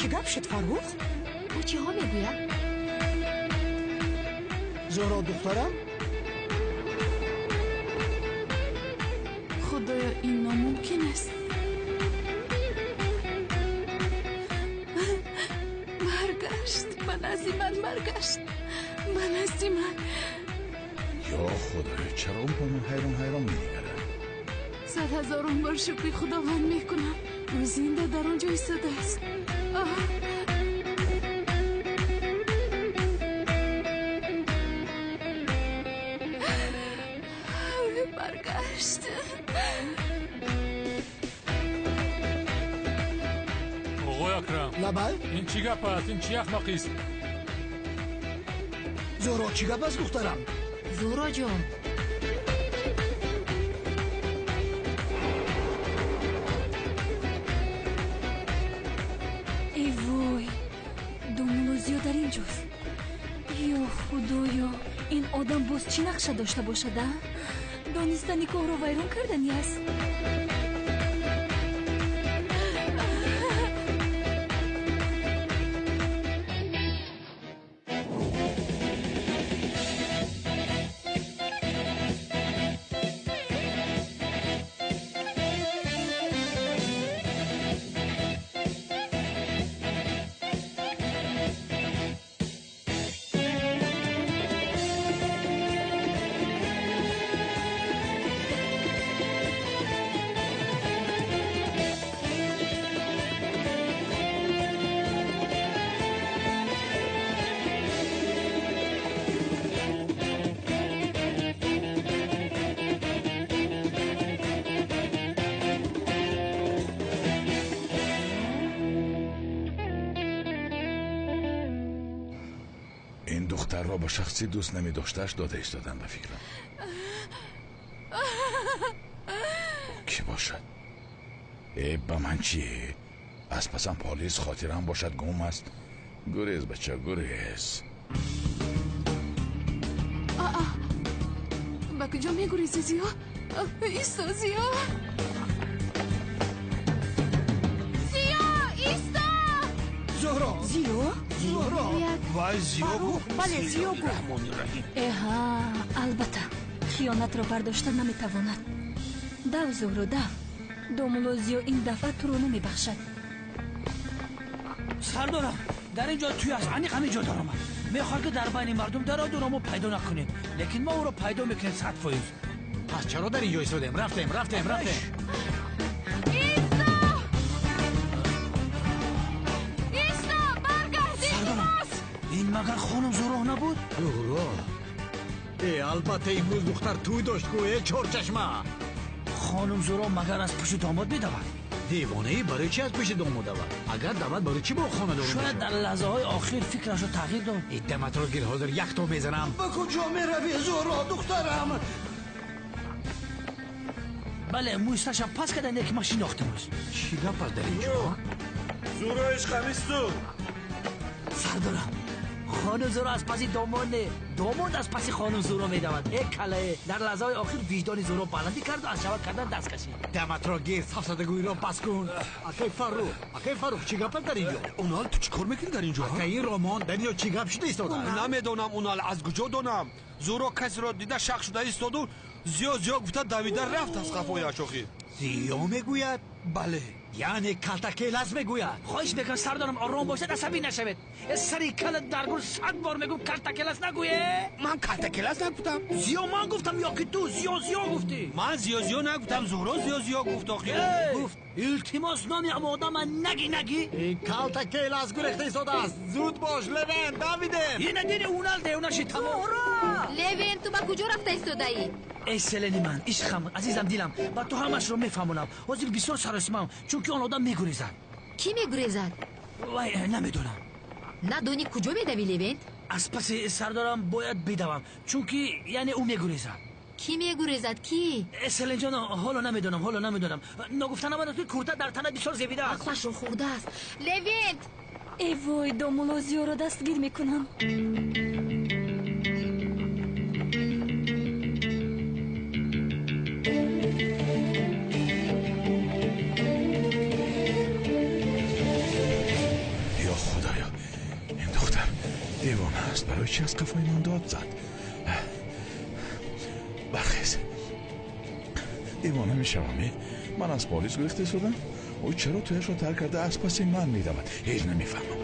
Чӣ гап шуд, Фаррух? Ӯ чиҳо мегӯяд? Зуҳро духтарам? Худоё, ин номумкин аст. Баргашт, ба назди ман баргашт, ба назди ман. Ё Худоё, чаро ӯ ба ман ҳайрон ҳайрон менигарад? Сад ҳазорон бор шукри Худованд мекунам. Ӯ зинда дар он ҷо истодааст. Баргашт. Оғои Акрам. Лабай? Ин чӣ гап аст? Ин чӣ ахмақист? Зуҳро, чӣ гап аст, духтарам? Зуҳро ҷон. Эй вой, домулло Зиё дар ин ҷост. Ё Худоё, ин одам боз чӣ нақша дошта бошад, а? Дониста никоҳро вайрон кардани аст. Ин духтарро ба шахси дӯст намедоштааш дода истодан ба фикрам. Ӯ кӣ бошад? Э, ба ман чӣ? Аз пасам полис хотирам бошад гум аст. Гурез, бача, гурез. Ба куҷо мегурези, Зиё? Исто, Зиё! Зиё, исто! Зуҳро! Зиё? Зуҳро! Вай, Зиё гуфт? Бале, Зиё гуфт. Эҳа, албатта, хиёнатро бардошта наметавонад. Дав, Зуҳро, дав. Домулло Зиё ин дафъа туро намебахшад. Сардорам, дар ин ҷо тӯй аст, аниқ ҳамин ҷо даромад. Мехоҳад, ки дар байни мардум дарояд, ӯро мо пайдо накунем. Лекин мо ӯро пайдо мекунем 100%. Пас чаро дар ин ҷо истодем? Рафтем, рафтем, рафтем. Исто! Исто, баргард, илтимос! Ин магар хонум Зуҳро набуд? Зуҳро? Э, албатта имрӯз духтар тӯй дошт ку, э, чорчашма. Хонум Зуҳро магар аз пушти домод медавад? Девонаи, барои чӣ аз пушти домод давад? Агар давад, барои чӣ бо хонадор Шояд мешавад? дар лаҳзаҳои охир фикрашро тағйир дод. Иддаматро гир, ҳозир якто мезанам. Ба куҷо меравӣ, Зуҳро, духтарам? Бале, мӯи сарашам пас карда, не ки ман шинохтамаш. Чӣ гап аст дар ин ҷо? Зуҳро ишқамисту. Сардорам, хонум Зуҳро аз паси домод не, домод аз паси хонум Зуҳро медавад. Э, калае, дар лаҳзаҳои охир виҷдони Зуҳро баландӣ карду аз шавҳар кардан даст кашид. Даматро гир, сафсатагӯиро пас кун. Акай Фаррух, акай Фаррух, чӣ гап аст дар ин ҷо? Унал, ту чӣ кор мекунӣ дар ин ҷо? Акай Ромон, дар ин ҷо чӣ гап шуда истодааст? Намедонам, Унал, аз куҷо донам? Зуҳро касеро дида шақ шуда истоду Зиё, Зиё гуфта давида рафт аз қафояш охир. Зиё мегӯяд? Бале. Яъне калтакелас мегӯяд. Хоҳиш мекунам, сардорам, ором бошед, асабӣ нашавед. Э, сари кала дар гул 100 бор мегӯм, калтакелас нагӯе. Ман калтакелас нагуфтам. Зиё ман гуфтам ё ки ту Зиё Зиё гуфтӣ? Ман Зиё Зиё нагуфтам, Зуҳро Зиё Зиё гуфт охир. Э, гуфт. Илтимос, номи ам одама наги наги. Ин калтакелас гурехта истодааст. Зуд бош, Левен, давидем. Ина диди Унал девона шид тамом. Зуҳро! Левен, ту ба куҷо рафта истодаӣ? Эй селени ман, ишқам, азизам, дилам, ба ту ҳамашро мефаҳмонам. Ҳозир бисёр саросимам, чунки он одам мегурезад. Кӣ мегурезад? Вай, намедонам. Надонӣ куҷо медавӣ, Левент? Аз паси сардорам бояд бидавам, чунки яъне ӯ мегурезад. Кӣ мегурезад, кӣ? Э, селенҷон, ҳоло намедонам, ҳоло намедонам. Ногуфта намонад, ки курта дар танат бисёр зебидааст. Ақлашро хӯрдааст. Левент! Эй вой, домулло Зиёро дастгир мекунам. Барои чӣ аз қафои ман дод зад? Бархез, девона мешавам. Ман аз полис гурехта истодам. Ӯ чаро тӯяшро тарк карда аз паси ман медавад? Ҳеҷ намефаҳмам.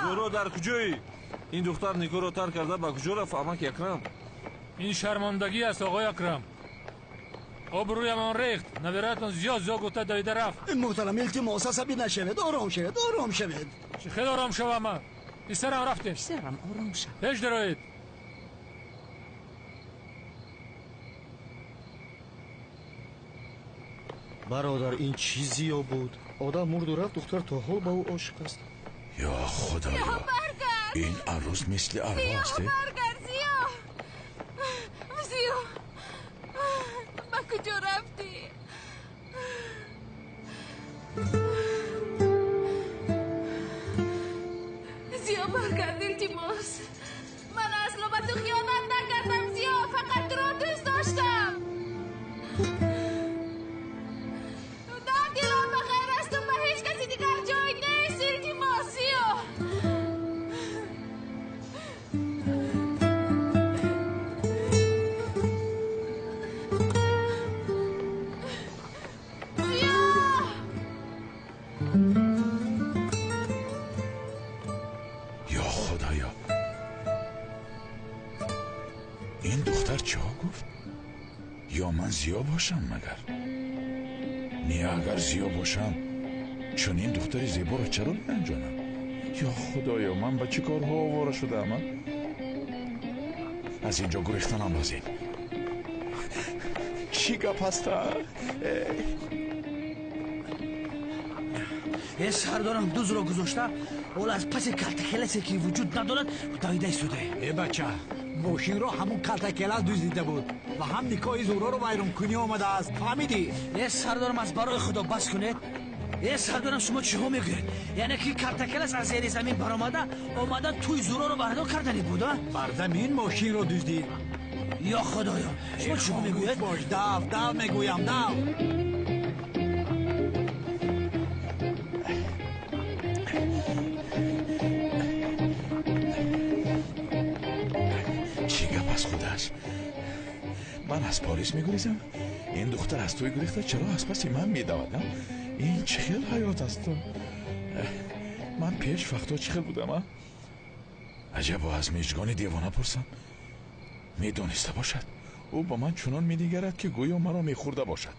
Зуҳро дар куҷоӣ? Ин духтар никоҳро тарк карда ба куҷо рафт, амаки Акрам? Ин шармандагӣ аст, оғои Акрам. Обрӯямон рехт. Набиратон зиёд зиёд гуфта давида рафт. Муҳтарам, илтимос, асабӣ нашавед, ором шавед, ором шавед. Чӣ хел ором шавам ман? Писарам, рафтем. Писарам, ором шав. Пеш дароед. Бародар, ин чӣ зиё буд? Одам мурду рафт, духтар то ҳол ба ӯ ошиқ аст. Ё худоё, ин арӯс мисли арвоҳ аст. Баргард, Зиё! Зиё, ба куҷо рафтӣ? Зиё, баргард, илтимос. Ман асло ба ту хиёнат накардам, Зиё, фақат туро дӯст доштам. Дар дилам ба ғайр аз ту ба ҳеҷ каси дигар ҷой нест, илтимос, Зиё. Ё худоё, ин духтар чиҳо гуфт? Ё ман зиё бошам магар? Не, агар зиё бошам, чунин духтари зеборо чаро меанҷонам? Ё худоё, ман ба чӣ корҳо овора шудаам? Аз ин ҷо гурехтанам лозим. Чӣ гап ҳаста? Э, сардорам, дузро гузошта, ҳоло аз паси калтакеласе ки вуҷуд надорад давида истода. Э бача, мошинро ҳамун калтакела дуздида буд ва ҳам никоҳи Зуҳроро вайронкунӣ омадааст, фаҳмидӣ? Э сардорам, аз барои худо бас кунед. Э сардорам, шумо чиҳо мегӯед? Яъне ки калтакелас аз зери замин баромада омада тӯи Зуҳроро бардор кардани буд, а? Бар замин мошинро дуздид. Ё худоё, шумо чиҳо мегӯед? Бош, дав, дав мегӯям, дав. Чӣ гап аз худаш? Ман аз полис мегурезам, ин духтар аз тӯй гурехта чаро аз паси ман медавад? Ин чӣ хел ҳаёт аст? Ман пеш вақтҳо чӣ хел будам? Аҷабо, аз мижгони девона пурсам, медониста бошад. Ӯ ба ман чунон менигарад, ки гӯё маро мехӯрда бошад.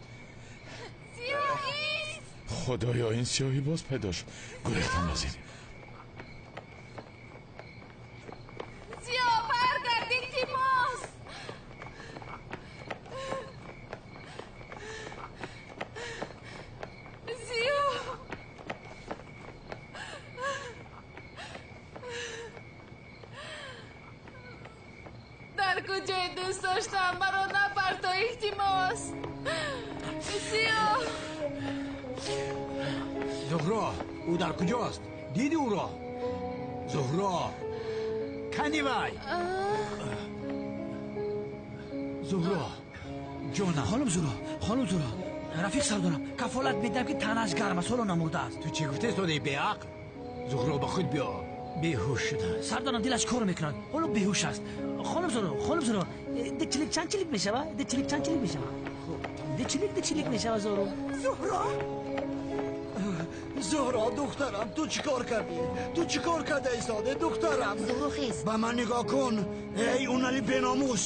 Худоё, ин сиёҳӣ боз пайдо шуд. Гурехтан лозим. Зиё, баргард, илтимос. Зиё, дар куҷое дӯст доштам, маро напарто, илтимос. Зиё. Зуҳро, ӯ дар куҷост? Диди ӯро? Зуҳро, кани вай? Зуҳро, ҷонам. Хонум Зуҳро, хонум Зуҳро, рафиқ сардорам, кафолат медиҳам, ки танааш гарм аст, ҳоло намурдааст. Ту чӣ гуфта истодаи, беақл? Зуҳро, ба худ биё, беҳуш шуда. Сардорам, дилаш кор мекунад, ҳоло беҳуш аст. Хонум Зуҳро, хонум Зуҳро, ду чилик чанд чилик мешава? Ду чилик чанд чилик мешава? Ду чилик, ду чилик мешава, Зуҳро. Зуҳро, Зуҳро, духтарам, ту чӣ кор кардӣ? Ту чӣ кор карда истоде, духтарам? Зуҳро, хез. Ба ман нигоҳ кун, эй унали беномус.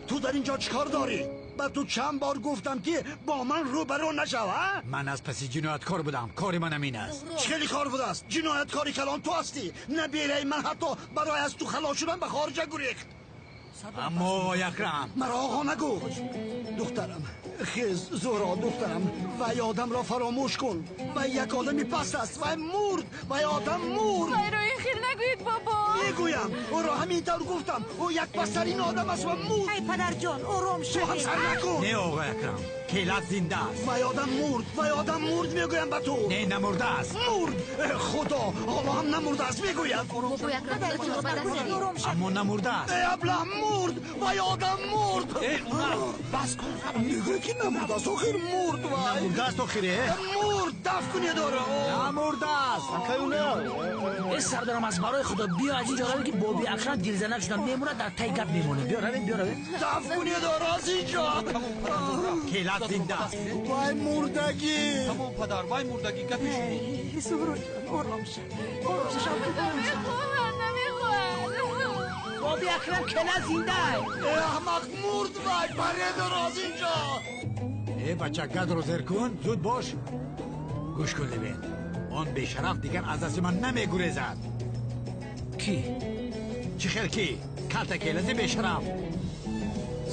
Ту дар ин ҷо чӣ кор дорӣ? Ба ту чанд бор гуфтам, ки бо ман рӯбарӯ нашав, а? Ман аз паси ҷинояткор будам, кори ман ҳамин аст. Чӣ хеле кор будааст? Ҷинояткори калон ту ҳастӣ. Набераи ман ҳатто барои аз ту халос шудан ба хориҷа гурехт. Аммо оғои Акрам. Маро оғо нагӯ. Духтарам, хез, Зуҳро, духтарам, вай одамро фаромӯш кун. Вай як одами паст аст. Вай мурд, вай одам мурд. Вайро ин хел нагӯед, бобо. Мегӯям, ӯро ҳамин тавр гуфтам. Ӯ як пасарин одам аст ва мурд. Эй падарҷон, ором Ту ҳам шавед. сар накун. Не, оғои Акрам, келат зинда аст. Вай одам мурд, вай одам мурд, мегӯям ба ту. Не, намурдааст. Мурд. Худо, ҳоло ҳам намурдааст, мегӯяд. Бобои Акрам, худатонро ба даст гиред. Ором шавед. Аммо намурдааст. Эй аблаҳ, мурд, вай одам мурд. Эй, Унал, бас кун. Мегӯяд ки намурдааст, охир мурд вай. Намурдааст охире. Мурд, даф кунед ӯро. Намурдааст. Э, сардарам, аз барои худо биё аз инҷо равем, ки боби Акрам дилзанак шудам, мемонад, дар таи гап мемонем. Биё равем, биё равем. Даф кунед ӯро аз инҷо. Келат зинда аст. Вай мурдагӣ. Тамом, падар, вай мурдагӣ, гапи шумо. Эй, Зуҳроҷон, ором шав. Ором шав. Намехоҳад, намехоҳад. Боби Акрам, кела зинда. Э, аҳмақ, мурд вай, паред ӯро аз инҷо. Э, бача, гадро зер кун, зуд бош. Гӯш кун, Левент, он бешараф дигар аз дасти ман намегурезад. Кӣ? Чӣ хел ки? Калта келази бешараф.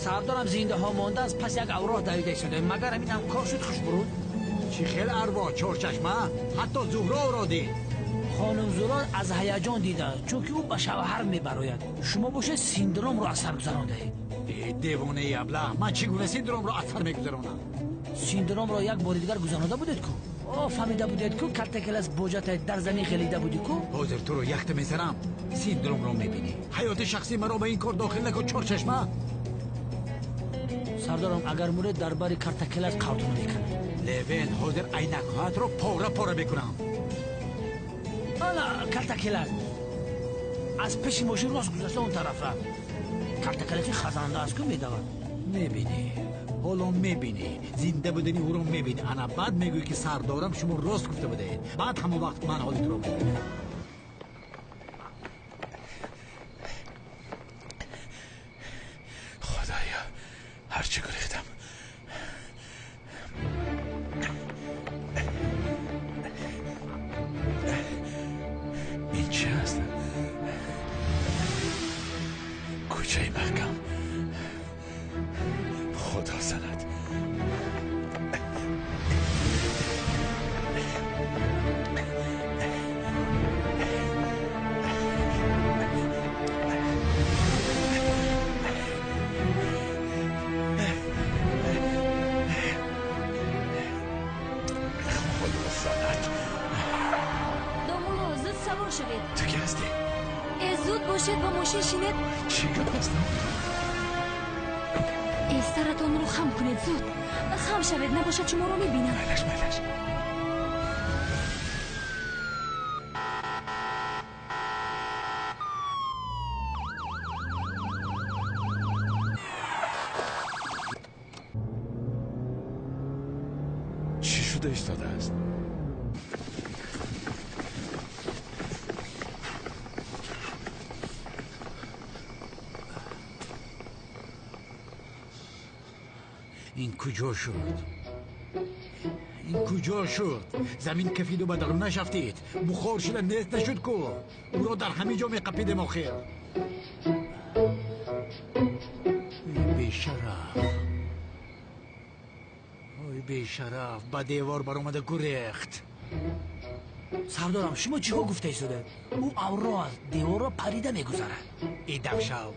Сардарам, зиндаҳо монда аз пас як авроҳ давида истодаем. Магар ҳамин ҳам кор шуд, хушбуруд? Чӣ хел арвоҳ, чорчашма? Ҳатто Зуҳро ӯро дид. Хонум Зуро аз ҳаяҷон дида, чунки ӯ ба шавҳар мебарояд. Шумо бошед, синдромро аз сар гузарондаед. Э, девонаи аблаҳ, ман чӣ гуна синдромро аз сар мегузаронам? Синдромро як бори дигар гузаронда будед ку? О, фаҳмида будед ку, калтакелас боҷата дар замин хелида будӣ ку. Ҳозир туро якта мезанам, синдромро мебинӣ. Ҳаёти шахсии маро ба ин кор дохил накун, чорчашма. Сардарам, агар муред, дар бари картакелас қавтуна мекунад. Левент, ҳозир айнакҳоятро пора пора мекунам. Ана картакелас аз пеши мошин рост гузашта он тараф рафт. Картакеласи хазанда аст ку, медавад. Мебинӣ, ҳоло мебинӣ, зинда будани ӯро мебинӣ. Ана баъд мегӯӣ, ки сардорам, шумо рост гуфта будаед. Баъд ҳамон вақт ман ҳоли туро мебинам. Худоё, ҳарчи гурехтам. Ин чӣ аст? Кӯчаи маҳкам. Худо занад. Худо занад. Домулло, зуд савор шавед. Ту ки ҳастӣ? Э, зуд бошед, ба мошин шинед. Чӣ гап аст? Э, саратонро хам кунед, зуд хам шавед, набошад шуморо мебинам. Майлаш, майлаш. Чӣ шуда истодааст? Ин куҷо шуд? Ин куҷо шуд? Замин кафиду ба дарун нашафтид, бухор шуда нест нашуд ку. Ӯро дар ҳамин ҷо меқапидем охир. Эй, бешараф, ой, бешараф, ба девор баромада гурехт. Сардорам, шумо чиҳо гуфта истодаед? Ӯ авроҳ аст, деворро парида мегузарад. Идавшав.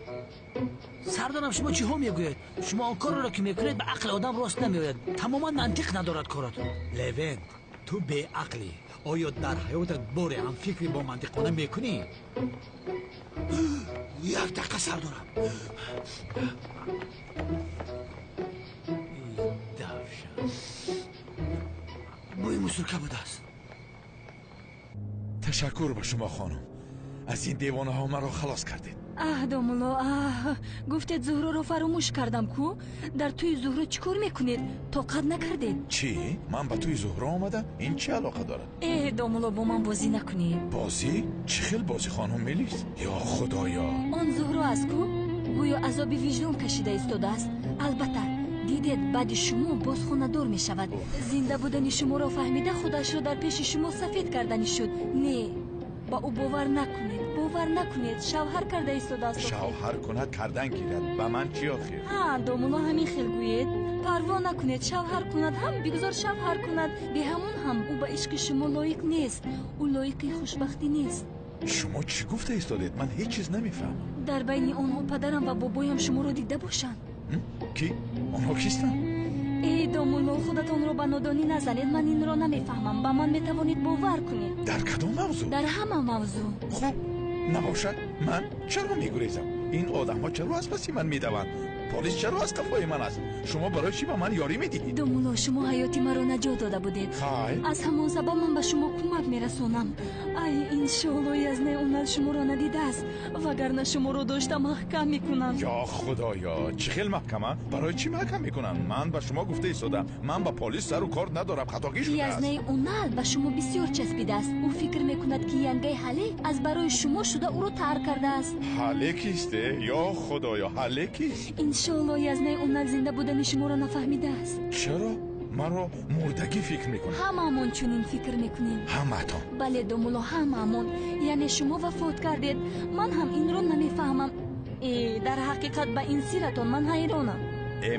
Сардорам, шумо чиҳо мегӯед? Шумо он корро ки мекунед, ба ақли одам рост намеояд, тамоман мантиқ надорад коратон. Левент, ту беақлӣ. Оё дар ҳаётат боре ҳам фикри бо мантиқона мекунӣ? Як дақиқа, сардорам. Давшав. Бӯи мусурка будааст. Ташаккур ба шумо, хонум, аз ин девонаҳо маро халос кардед. Аҳ, домулло, аҳ, гуфтед Зуҳроро фаромӯш кардам ку. Дар тӯи Зуҳро чӣ кор мекунед? Тоқат накардед? Чӣ? Ман ба тӯи Зуҳро омадам? Ин чӣ алоқа дорад? Э, домулло, бо ман бозӣ накунед. Бозӣ? Чӣ хел бозӣ, хонум Мелис? Ё худоё! Он Зуҳро аст ку, гӯё азоби виҷдон кашида истодааст. Албатта, дидед, баъди шумо боз хонадор мешавад. Зинда будани шуморо фаҳмида, худашро дар пеши шумо сафед карданӣ шуд. Не, ба ӯ бовар накунед, бовар накунед, шавҳар карда истодааст. Шавҳар кунад, кардан гирад, ба ман чӣ охир? Ҳа, домулло, ҳамин хел гӯед. Парво накунед, шавҳар кунад ҳам, бигузор шавҳар кунад. Беҳамун ҳам ӯ ба ишқи шумо лоиқ нест, ӯ лоиқи хушбахтӣ нест. Шумо чӣ гуфта истодед? Ман ҳеҷ чиз намефаҳмам. Дар байни онҳо падарам ва бобоям шуморо дида бошанд. Ки? Онҳо кистанд? Эй домулло, худатонро ба нодонӣ назанед. Ман инро намефаҳмам. Ба ман метавонед бовар кунед. Дар кадом мавзӯъ? Дар ҳама мавзӯъ. Хуб, набошад, ман чаро мегурезам? Ин одамҳо чаро аз паси ман медаванд? Полис чаро аз қафои ман аст? Шумо барои чӣ ба ман ёрӣ медиҳед? Домулло, шумо ҳаёти маро наҷот дода будед. Хай. Аз ҳамон сабаб ман ба шумо кӯмак мерасонам. Ай, иншоалло, Язнаи Унал шуморо надидааст, вагарна шуморо дошта маҳкам мекунанд. Ё худоё, чӣ хел маҳкама? Барои чӣ маҳкам мекунанд? Ман ба шумо гуфта истодам, ман ба полис сару кор надорам, хатогӣ шудааст. Язнаи Унал ба шумо бисёр часпидааст. Ӯ фикр мекунад, ки янгаи Ҳале аз барои шумо шуда ӯро тарк кардааст. Ҳале кист? Ё худоё, Ҳале кист? Иншоалло, Язнаи Унал зинда будани шуморо нафаҳмидааст. Чаро? Маро мурдагӣ фикр мекунад. Ҳамаамон чунин фикр мекунем. Ҳамаатон? Бале, домулло, ҳамаамон. Яъне шумо вафот кардед. Ман ҳам инро намефаҳмам. Дар ҳақиқат ба ин сиратон ман ҳайронам.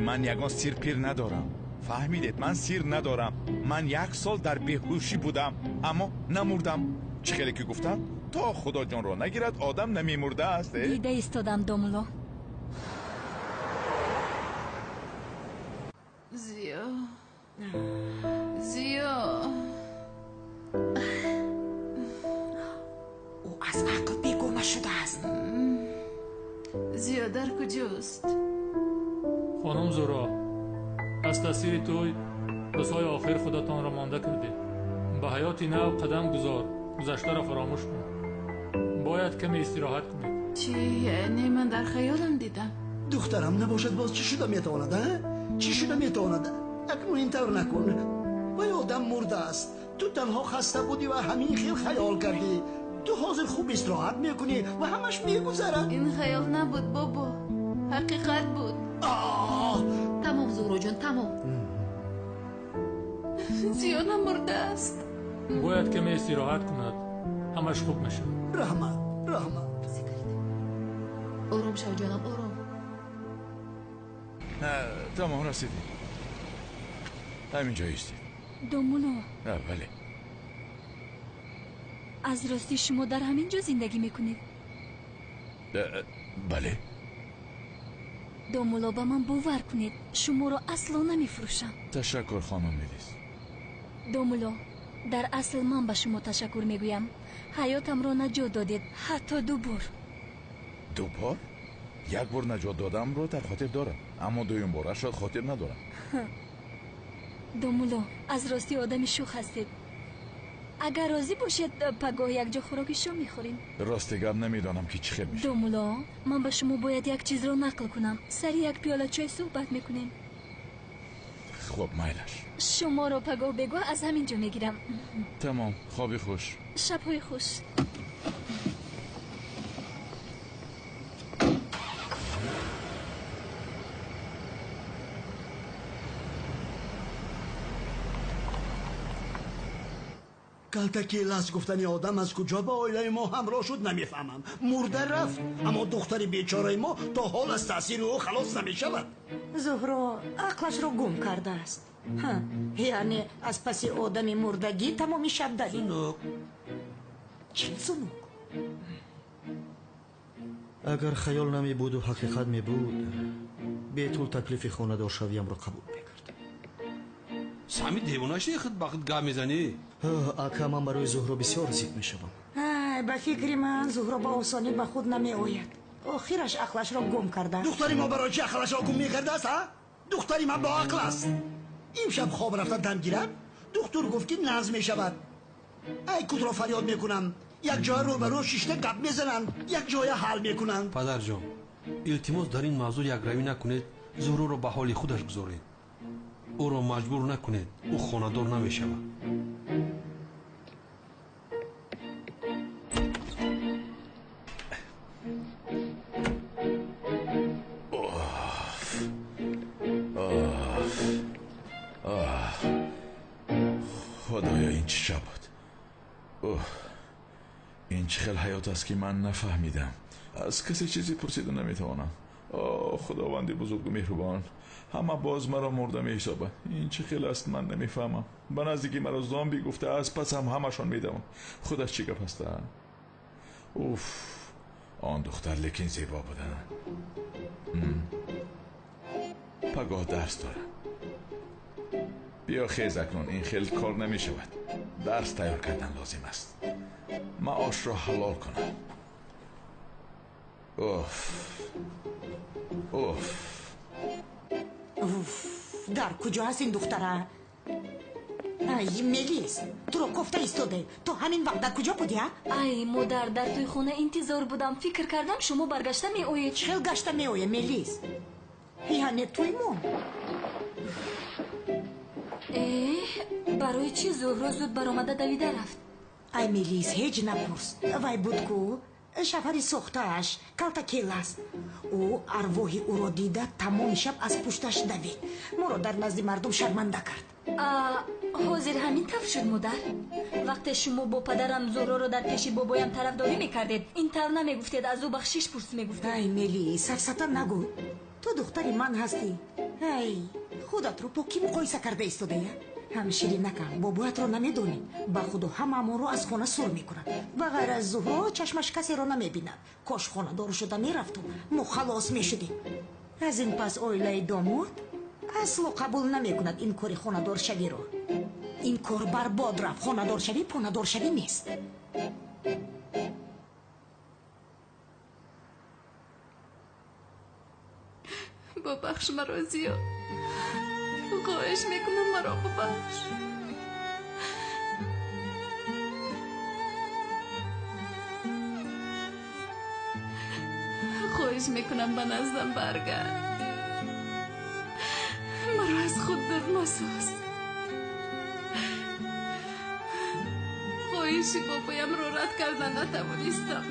Ман ягон сир пир надорам. Фаҳмидед, ман сир надорам. Ман як сол дар беҳушӣ будам, аммо намурдам. Чӣ хеле ки гуфтам, то худо ҷонро нагирад, одам намемурдааст. Дида истодам, домулло. Зиё, Зиё, ӯ аз ақл бегона шудааст. Зиё дар куҷост? Хонум Зуро, аз таъсири тӯй рӯзҳои охир худатонро монда кардед. Ба ҳаёти нав қадам гузор, гузаштаро фаромӯш кун. Бояд каме истироҳат кунед. Чӣ? Яъне ман дар хаёлам дидам. Духтарам набошад, боз чӣ шуда метавонад? Чӣ шуда метавонад? Акнун ин тавр накун. Вай одам мурдааст. Ту танҳо хаста будӣ ва ҳамин хел хаёл кардӣ. Ту ҳозир хуб истироҳат мекунӣ ва ҳамаш мегузарад. Ин хаёл набуд, бобо, ҳақиқат буд. Тамом, Зуҳроҷон, тамом. Зиё намурдааст. Бояд каме истироҳат кунад, ҳамаш хуб мешавад. Раҳмат, раҳмат. Ором шав, ҷонам, ором. Тамом, расидем. Ҳамин ҷо истед. Домулло. Бале. Аз ростӣ шумо дар ҳамин ҷо зиндагӣ мекунед? Бале. Домулло, ба ман бовар кунед, шуморо асло намефурӯшам. Ташаккур, хонум Мелис. Домулло, дар асл ман ба шумо ташаккур мегӯям. Ҳаётамро наҷот додед, ҳатто ду бор. Ду бор? Як бор наҷот додамро дар хотир дорам, аммо дуюм борашро хотир надорам. Домулло, аз ростӣ одами шӯх ҳастед. Агар розӣ бошед, пагоҳ якҷо хӯроки шом мехӯрем. Рости гап намедонам ки чӣ хел мешавад. Домулло, ман ба шумо бояд як чизро нақл кунам. Сари як пиёла чой суҳбат мекунем. Хуб, майлаш. Шуморо пагоҳ бегоҳ аз ҳамин ҷо мегирам. Тамом, хоби хуш. Шабҳои хуш. Калтаки лас гуфтани одам аз куҷо ба оилаи мо ҳамроҳ шуд намефаҳмам. Мурда рафт, аммо духтари бечораи мо то ҳол аз таъсири ӯ халос намешавад. Зуҳро ақлашро гум кардааст. Яъне аз паси одами мурдагӣ тамоми шаб давид. Сунук. Чӣ сунук? Агар хаёл намебуду ҳақиқат мебуд, бетул таклифи хонадоршавиямро қабул мекард. Сами девона шудӣ, худ ба худ гап мезанӣ? Ака, ман барои Зуҳро бисёр зиқ мешавам. Ба фикри ман Зуҳро ба осонӣ ба худ намеояд. Охираш ақлашро гум кардааст. Духтари мо барои чӣ ақлашро гум мекардааст? Духтари ман боақл аст. Имшаб хоб рафта дам гирад, духтур гуфт ки нағз мешавад. Ай кудро фарёд мекунам. Як ҷоя рӯбарӯ шишта гап мезананд, як ҷоя ҳал мекунанд. Падарҷон, илтимос, дар ин мавзӯъ якравӣ накунед. Зуҳроро ба ҳоли худаш гузоред. Ӯро маҷбур накунед, ӯ хонадор намешавад. Худоё, ин чӣ шаб буд? Ин чӣ хел ҳаёт аст, ки ман нафаҳмидам. Аз касе чизе пурсида наметавонам. О, худованди бузургу меҳрубон, ҳама боз маро мурда меҳисобанд. Ин чӣ хел аст, ман намефаҳмам. Ба наздикӣ маро зомби гуфта, аз пасам ҳамашон медаванд. Худаш чӣ гап аст? Уф, он духтар лекин зебо буда. Пагоҳ дарс дорам. Биё хез акнун, ин хел кор намешавад. Дарс тайёр кардан лозим аст. Маошро ҳалол кунам. Уф, уф, уф, дар куҷо ҳаст ин духтара? Ай, Мелис, туро кофта истодаем. То ҳамин вақт дар куҷо будӣ, а? Ай, модар, дар тӯйхона интизор будам. Фикр кардам, шумо баргашта меоед. Чӣ хел гашта меоем, Мелис? Яъне тӯймон. Эҳ, барои чӣ Зуҳро зуд баромада давида рафт? Ай, Мелис, ҳеҷ напурс. Вай буд ку шафари сохтааш калтакел аст. Ӯ арвоҳи ӯро дида тамоми шаб аз пушташ давид. Моро дар назди мардум шарманда кард. Ҳозир ҳамин тавр шуд, модар. Вақте шумо бо падарам Зуҳроро дар пеши бобоям тарафдорӣ мекардед, ин тавр намегуфтед, аз ӯ бахшиш пурс мегуфтед. Ай, Мели, сафсата нагӯ. Ту духтари ман ҳастӣ. Ай, худатро бо кӣ муқоиса карда истодая? Ҳамширинакам, бобоятро намедонӣ. Ба худо ҳамаамонро аз хона сур мекунад. Ба ғайр аз Зуҳро чашмаш касеро намебинад. Кош хонадор шуда мерафту мо халос мешудем. Аз ин пас оилаи домод асло қабул намекунад ин кори хонадоршавиро. Ин кор барбод рафт. Хонадоршавӣ понадоршавӣ нест. Бубахш маро, Зиё. Хоҳиш мекунам, маро бубахш. Хоҳиш мекунам, ба наздам баргард. Маро аз худ дур масоз. Хоҳиши бобоямро рад карда натавонистам.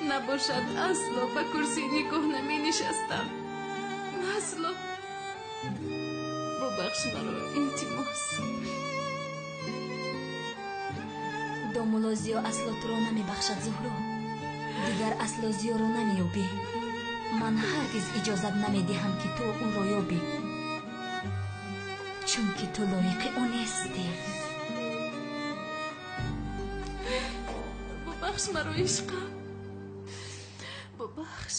Набошад, асло ба курсии никоҳ наменишастам. Асло. Бубахш маро, илтимос. Домулло Зиё асло туро намебахшад, Зуҳро. Дигар асло Зиёро намеёбӣ. Ман ҳаргиз иҷозат намедиҳам, ки ту ӯро ёбӣ, чунки ту лоиқи ӯ нестӣ. Бубахш маро, ишқам. Бубахш.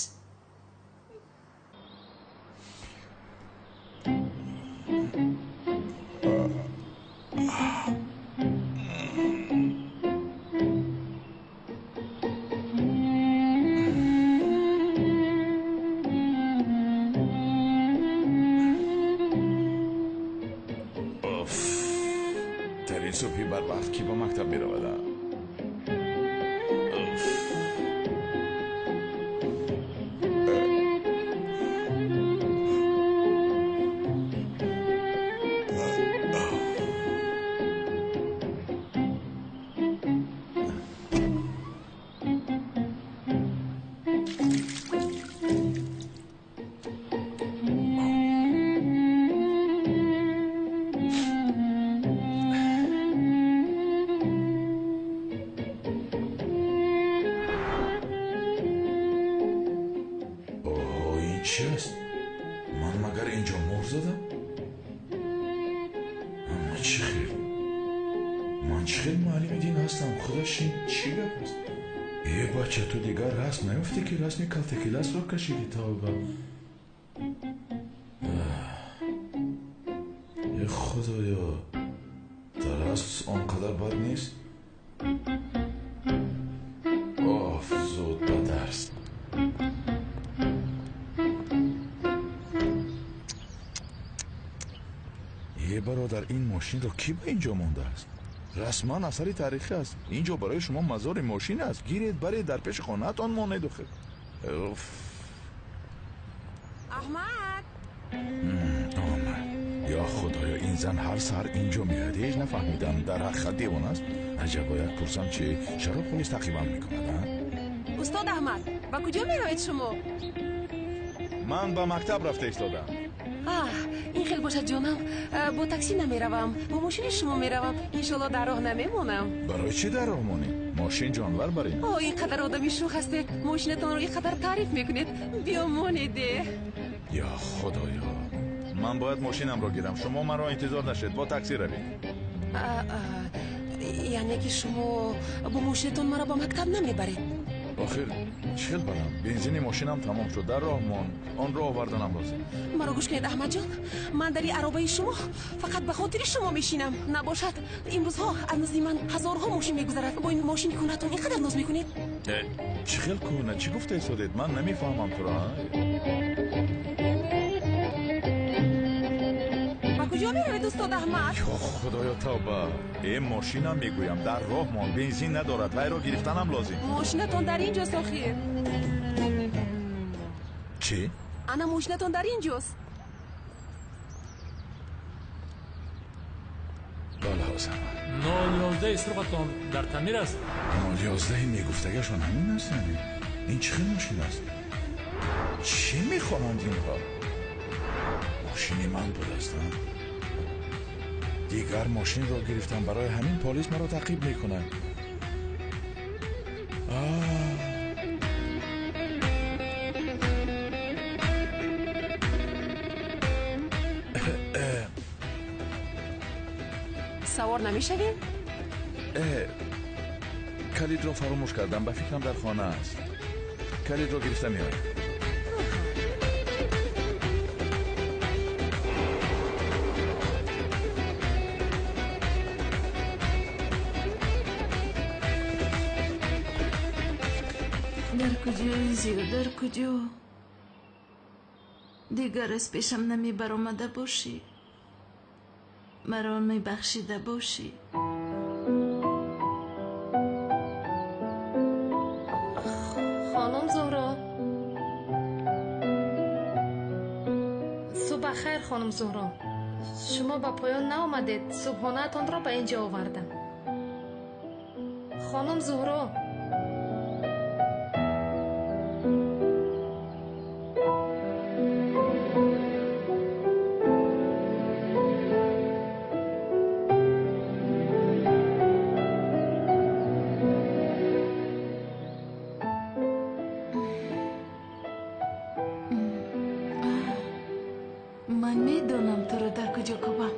Дар ин субҳи барвақт кӣ ба мактаб меравад? Чӣ аст? Ман магар инҷо мор задам? Аммо чӣ хел? Ман чӣ хел муаллими дин ҳастам? Худаш ин чӣ гап аст? Э, бача, ту дигар расм наёфтӣ, ки расми калтакиласро кашидӣ? Тавба! Э, худоё, дар асл он қадар бад нест. Оф, зуд ба дарс. Е, бародар, ин мошинро кӣ ба инҷо мондааст? Расман асари таърихӣ аст. Инҷо барои шумо мазори мошин аст. Гиред, баред, дар пеши хонаатон монед. Охир. Уф. Аҳмад! Омад. Ё худоё, ин зан ҳар саҳар инҷо меояд. Ҳеҷ нафаҳмидам, дар ҳақиқат девона аст? Аҷаб, бояд пурсам, чи чаро полис таъқибам мекунад, а? Устод Аҳмад, ба куҷо меравед шумо? Ман ба мактаб рафта истодам. Аҳ, ин хел бошад, ҷонам, бо таксӣ намеравам, бо мошини шумо меравам. Иншолло дар роҳ намемонам. Барои чӣ дар роҳ монӣ? Мошин ҷонвар бар ин. О, ин қадар одами шӯх ҳастед, мошинатонро ин қадар таъриф мекунед. Биё монеде. Ё худоё, ман бояд мошинамро гирам. Шумо маро интизор нашед, бо таксӣ равед. Яъне ки шумо бо мошинатон маро ба мактаб намебаред? Охир чӣ хел барам? Бензини мошинам тамом шуд, дар роҳ монд, онро оварданам лозим. Маро гӯш кунед, Аҳмадҷон, ман дар ин аробаи шумо фақат ба хотири шумо мешинам. Набошад, имрӯзҳо аз назди ман ҳазорҳо мошин мегузарад. Бо ин мошини кӯҳнатон ин қадар ноз мекунед? Чӣ хел кӯҳна? Чӣ гуфта истодед? Ман намефаҳмам туро. Ба куҷо меравед, устод Аҳмад? Ё худоё, тавба! Э, мошинам мегӯям, дар роҳ монд, бензин надорад, вайро гирифтанам лозим. Мошинатон дар ин ҷост охир. Чӣ? Ана мошинатон дар ин ҷост. Балҳозам. 011 сурхатон дар таъмир аст? 011 мегуфтагашон ҳамин аст яъне? Ин чӣ хел мошин аст? Чӣ мехоҳанд инҳо? Мошини ман будааст, а? Дигар мошинро гирифтам, барои ҳамин полис маро таъқиб мекунад. Савор намешавем? Калидро фаромӯш кардам, ба фикрам дар хона аст. Калидро гирифта меоям. Дар куҷои зиё, дар куҷо? Дигар аз пешам намебаромада бошӣ, маро мебахшида бошӣ. Хонум Зуҳро, субҳ хайр, хонум Зуҳро. Шумо ба поён наомадед, субҳонаатонро ба ин ҷо овардам. Хонум Зуҳро. Ман медонам туро дар куҷо кобам.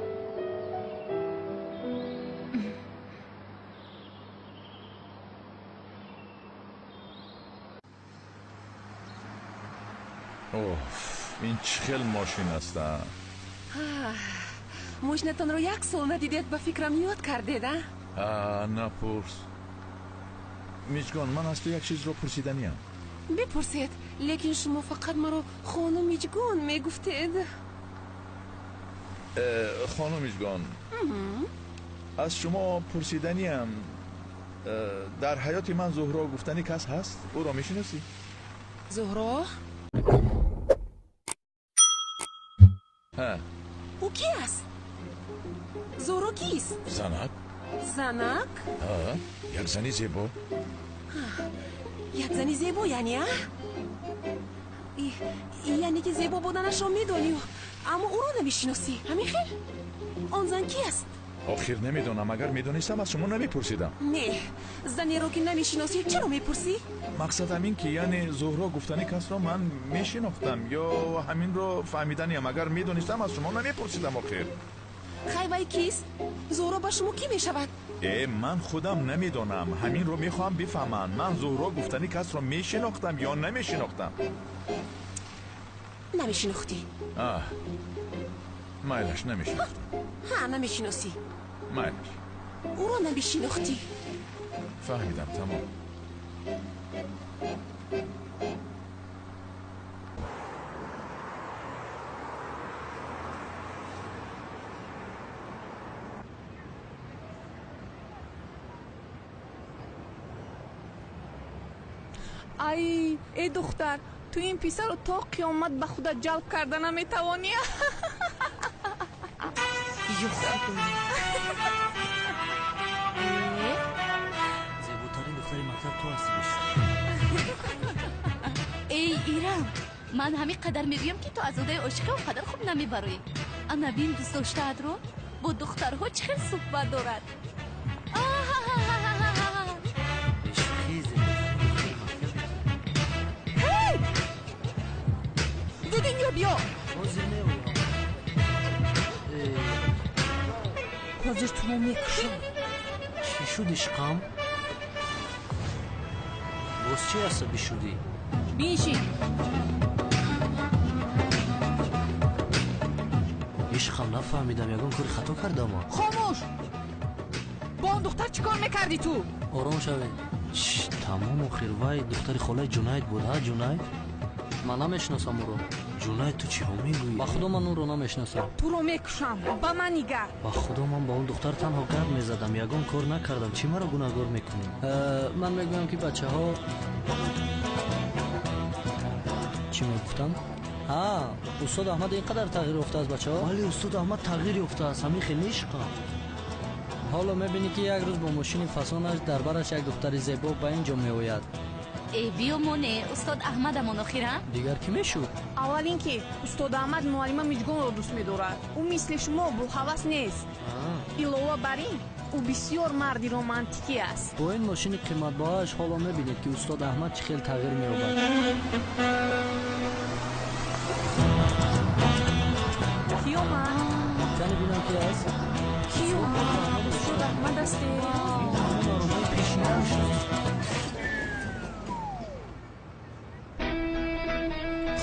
Оф, ин чӣ хел мошин аст, а? Мошинатонро як сол надидед, ба фикрам ёд кардед, а? Напурс. Миҷгон, ман аз ту як чизро пурсиданиям. Бипурсед, лекин шумо фақат маро хонум Миҷгон мегуфтед. Хонум Миҷгон, аз шумо пурсиданиям, дар ҳаёти ман Зуҳро гуфтани кас ҳаст? Ӯро мешиносӣ? Зуҳро? Ҳа. Ӯ ки аст? Зуҳро кист? Занак. Занак? Ҳа, як зани зебо. Як зани зебо, яъне, а? Яъне ки зебо буданашро медонӣ, аммо ӯро намешиносӣ. Ҳамин хел? Он зан ки аст? Охир намедонам, агар медонистам аз шумо намепурсидам. Не, занеро ки намешиносӣ чаро мепурсӣ? Мақсад ҳамин ки яъне Зуҳро гуфтани касро ман мешинохтам ё ҳаминро фаҳмиданиям. Агар медонистам аз шумо намепурсидам охир. Хай, вай кист? Зуҳро ба шумо кӣ мешавад? Ман худам намедонам, ҳаминро мехоҳам бифаҳмам. Ман Зуҳро гуфтани касро мешинохтам ё намешинохтам? Намешинохтӣ. Майлаш, намешинохтам. Ҳа, намешиносӣ. Майлаш. Ӯро намешинохтӣ. Фаҳмидам, тамом. Ай, эй духтар, ту ин писарро то қиёмат ба худат ҷалб карда наметавонӣ. Ё худоё! Зеботарин духтари мактаб ту ҳастӣ бешак. Эй Ирам, ман ҳамин қадар мегӯям ки ту аз одаи ошиқӣ он қадар хуб намебароӣ. Ана бин дӯстдоштаатро бо духтарҳо чӣ хел суҳбат дорад. Зуд инҷо биё. Ҳозир меоям. Ҳозир туро мекушам. Чӣ Шуд ишқам? Боз чӣ асабӣ шудӣ? Биншин. Ишқам, нафаҳмидам, ягон кори хато кардам? Хомӯш! Бо он духтар чӣ кор мекардӣ ту? Ором шавед. Тамом, охир вай духтари холаи Ҷунайд буд, ҳа, Ҷунайд? Ман намешиносам ӯро. Ҷунайд, ту чиҳо мегӯӣ? Ба худо ман ӯро намешиносам. Туро мекушам, ба ман нигар. Ба худо ман ба он духтар танҳо гап мезадам, ягон кор накардам. Чӣ маро гунаҳгор мекунӣ? Ман мегӯям ки бачаҳо чӣ мегуфтанд? Ҳа, устод Аҳмад ин қадар тағйир ёфтааст, бачаҳо? Бале, устод Аҳмад тағйир ёфтааст, ҳамин хел ишқам. Ҳоло мебинӣ ки як рӯз бо мошини фасонаш дар бараш як духтари зебо ба ин ҷо меояд. Э, биёмоне, устод Аҳмадамон охира? Дигар кӣ мешуд? Аввал ин ки устод Аҳмад муаллима Миҷгонро дӯст медорад. Ӯ мисли шумо булҳавас нест. Илова бар ин, ӯ бисёр марди романтикӣ аст. Бо ин мошини қиматбоҳааш ҳоло мебинед ки устод Аҳмад чӣ хел тағйир меёбад. Кӣ омад? Кани бинам ки аст? Кӣ омад? Устод Аҳмад аст.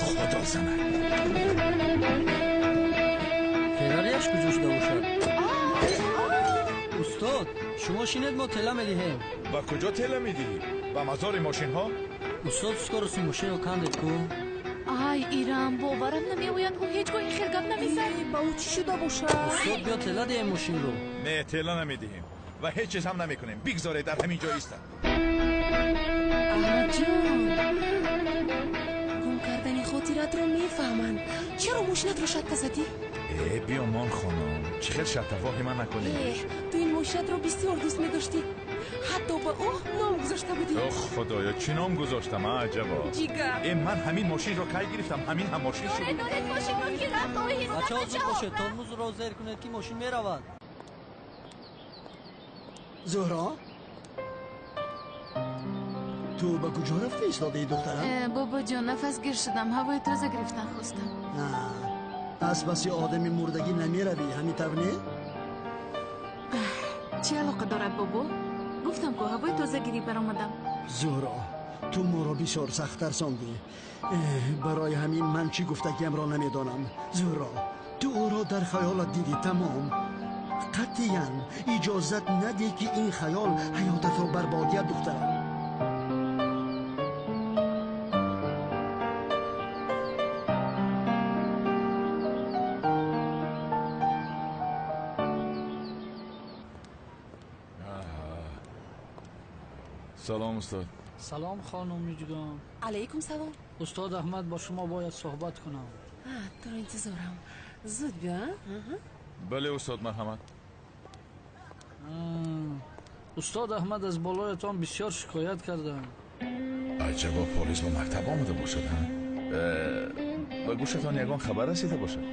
Худо занад. Феррариаш куҷо шуда бошад? Устод, шумо шинед, мо тела медиҳем. Ба куҷо тела медиҳӣ? Ба мазори мошинҳо? Устод, скорости мошинро кандед ку? Ай, Ирам, боварам намеояд, ӯ ҳеҷ гоҳ ин хел гап намезад. Ба ӯ чӣ шуда бошад? Устод, биё тела диҳем мошинро. Не, тела намедиҳем ва ҳеҷ чиз ҳам намекунем. Бигзоред дар ҳамин ҷо истад. Аҳмадҷон, гум кардани хотиратро мефаҳманд. Чаро мошинатро шатта задӣ? Э, биёмон хонум, чӣ хел шаттафоҳи ман накунӣ? Ту ин мошинатро бисёр дӯст медоштӣ. Ҳатто ба ӯ ном гузошта будӣ. Ох, худоё, чӣ ном гузоштам, а, аҷабо. Ҷигар. Э, ман ҳамин мошинро кай гирифтам, ҳамин ҳам мошин шуд. Доред мошинро ки рафт, оҳиста. Бачаҳо, зуд бошед, тормозро зер кунед ки мошин меравад. Зуҳро, ту ба куҷо рафта истодаи, духтарам? Бобоҷон, нафасгир шудам, ҳавои тоза гирифтан хостам. Аз паси одами мурдагӣ намеравӣ, ҳамин тавр не? Чӣ алоқа дорад, бобо? Гуфтам ку ҳавои тозагирӣ баромадам. Зуҳро, ту моро бисёр сахт тарсондӣ. Барои ҳамин ман чӣ гуфтагиамро намедонам. Зуҳро, ту ӯро дар хаёлат дидӣ, тамом. Қатъиян иҷозат надиҳ ки ин хаёл ҳаётатро барбод диҳад, духтарам. Салом, устод. Салом, хонум Миҷгон. Алайкум салом. Устод Аҳмад бо шумо бояд суҳбат кунам. Туро интизорам. Зуд биё. Бале, устод, марҳамат. Устод Аҳмад аз болоятон бисёр шикоят кардам. Аҷабо, полис ба мактаб омада бошад, ҳа? Ба гӯшатон ягон хабар расида бошад?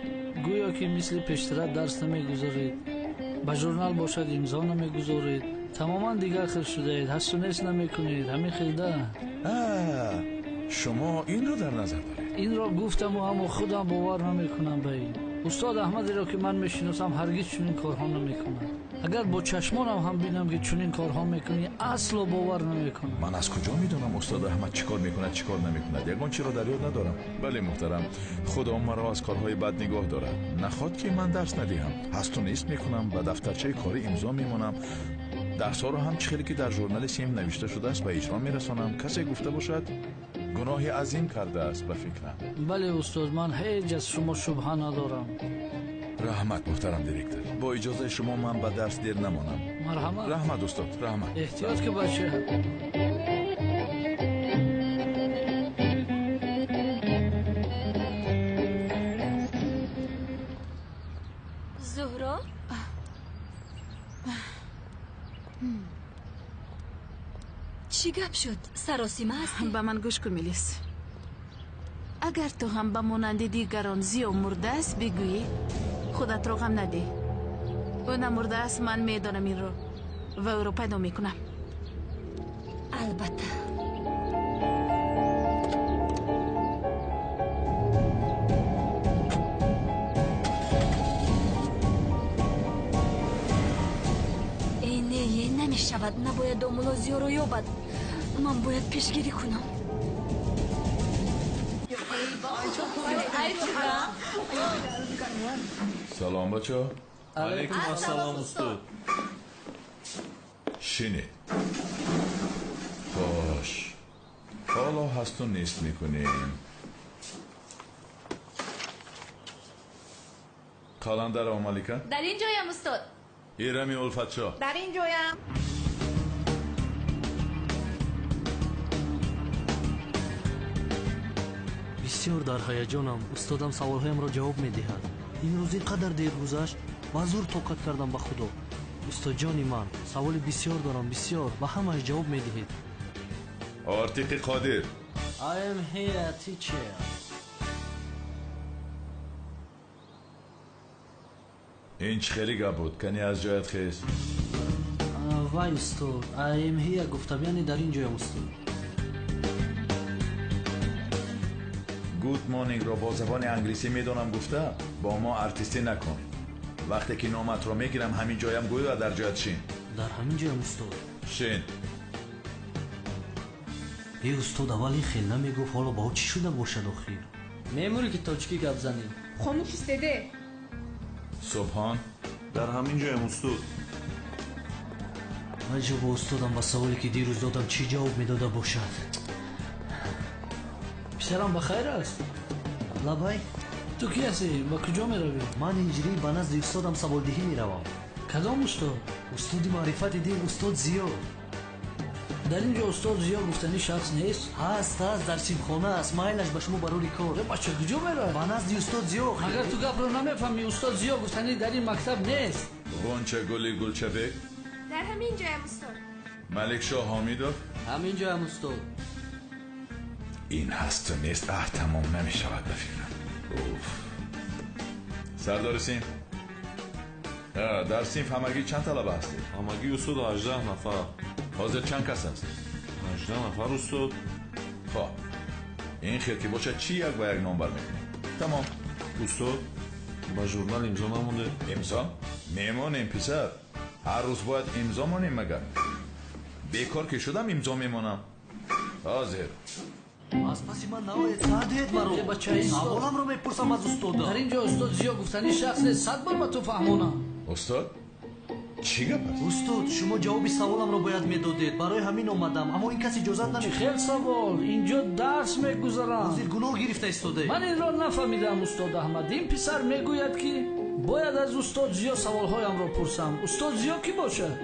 Гӯё ки мисли пештара дарс намегузоред, ба журнал бошад имзо намегузоред, тамоман дигар хел шудаед, ҳасту нест намекунед, ҳамин хелда. Шумо инро дар назар доред? Инро гуфтаму аммо худам бовар намекунам ба ин. Устод Аҳмадеро ки ман мешиносам ҳаргиз чунин корҳо намекунад. Агар бо чашмонам ҳам бинам ки чунин корҳо мекунӣ, асло бовар намекунам. Ман аз куҷо медонам устод Аҳмад чӣ кор мекунад, чӣ кор намекунад? Ягон чиро дар ёд надорам. Бале, муҳтарам, худо маро аз корҳои бад нигоҳ дорад. Нахоҳад ки ман дарс надиҳам. Ҳасту нест мекунам, ба дафтарчаи корӣ имзо мемонам. Дарсҳоро ҳам чӣ хеле ки дар журнали синф навишта шудааст ба иҷро мерасонам. Касе гуфта бошад гуноҳи азим кардааст ба фикрам. Бале, устод, ман ҳеҷ аз шумо шубҳа надорам. Раҳмат, муҳтарам директор. Бо иҷозаи шумо ман ба дарс дер намонам. Марҳамат. Раҳмат, устод, раҳмат. Эҳтиёт ки бача. Зуҳро? Чӣ гап шуд? Саросима ҳастӣ? Ба ман гӯш кун, Мелис. Агар ту ҳам ба монанди дигарон Зиё мурдааст бигӯӣ, худатро ғам надиҳ. Ӯ намурдааст, ман медонам инро ва ӯро пайдо мекунам. Албатта. Э, не, е, намешавад. Намешавад, набояд домулло Зиёро ёбад. Ман бояд пешгирӣ кунам. Салом, бачаҳо. Алайкум ассалом, устод. Шинед. Хош, ҳоло ҳасту нест мекунем. Қаландарова Малика? Дар ин ҷоям, устод. Ирами Улфатшоҳ? Дар ин ҷоям. Бисёр дар ҳаяҷонам. Устодам саволҳоямро ҷавоб медиҳад. Имрӯз ин қадар дер гузашт, ба зур тоқат кардам, ба худо. Устодҷони ман, саволи бисёр дорам, бисёр, ба ҳамааш ҷавоб медиҳед. Ортиқи Қодир. I am here, teacher. Ин чӣ хеле гап буд? Кани аз ҷоят хез. Вай, устод, I am here гуфтам, яъне дар ин ҷоям, устод. Good morning ро бо забони англисӣ медонам гуфта, бо мо артистӣ накун. Вақте ки номатро мегирам, ҳамин ҷоям гӯй ва дар ҷоят шин. Дар ҳамин ҷоям, устод. Шин. Э, устод, аввал ин хел намегуфт, ҳоло ба ӯ чӣ шуда бошад охир? Мемурӣ ки тоҷикӣ гап занӣ. Хомӯш истеде. Субҳон. Дар ҳамин ҷоям, устод. Аҷабо, устодам ба саволе ки дирӯз додам чӣ ҷавоб медода бошад? Писарам, ба хайр аст? Лабай. Ту кӣ ҳастӣ? Ба куҷо меравӣ? Ман ҳиҷрӣ ба назди устодам саволдиҳӣ меравам. Кадом устод? Устоди маърифати дин, устод Зиё. Дар ин ҷо устод Зиё гуфтани шахс нест? Ҳаст, ҳаст, дар синфхона аст. Майлаш ба шумо барори кор. Бача, куҷо меравад? Ба назди устод Зиё. Агар ту гапро намефаҳмӣ, устод Зиё гуфтани дар ин мактаб нест. Ғунча гули Гулчабек? Дар ҳамин ҷоям, устод. Маликшоҳ Ҳомидов? Ҳамин ҷоям, устод. Ин ҳасту нест аҳ тамом намешавад, ба фикрам. Уф. Сардори синф, дар синф ҳамагӣ чанд талаба ҳастед? Ҳамагӣ, устод, 18 нафар. Ҳозир чанд кас аст? 18 нафар, устод. Хоб, ин хел ки бошад, чӣ як ба як номбар мекунем? Тамом. Устод, ба журнал имзо намонде? Имзо мемонем, писар. Ҳар рӯз бояд имзо монем магар? Бекор ки шудам, имзо мемонам. Ҳозир. Аз паси ман наоед, сар диҳед маро. Саволамро мепурсам аз устодам. Дар ин ҷо устод Зиё гуфтани шахс нест, 100 бор ба ту фаҳмонам. Устод, чӣ гап аст? Устод, шумо ҷавоби саволамро бояд медодед, барои ҳамин омадам, аммо ин кас иҷозат намедиҳад. Чӣ хел савол? Инҷо дарс мегузарам. Ҳозир гуноҳ гирифта истодаед. Ман инро нафаҳмидам, устод Аҳмад. Ин писар мегӯяд, ки бояд аз устод Зиё саволҳоямро пурсам. Устод Зиё кӣ бошад?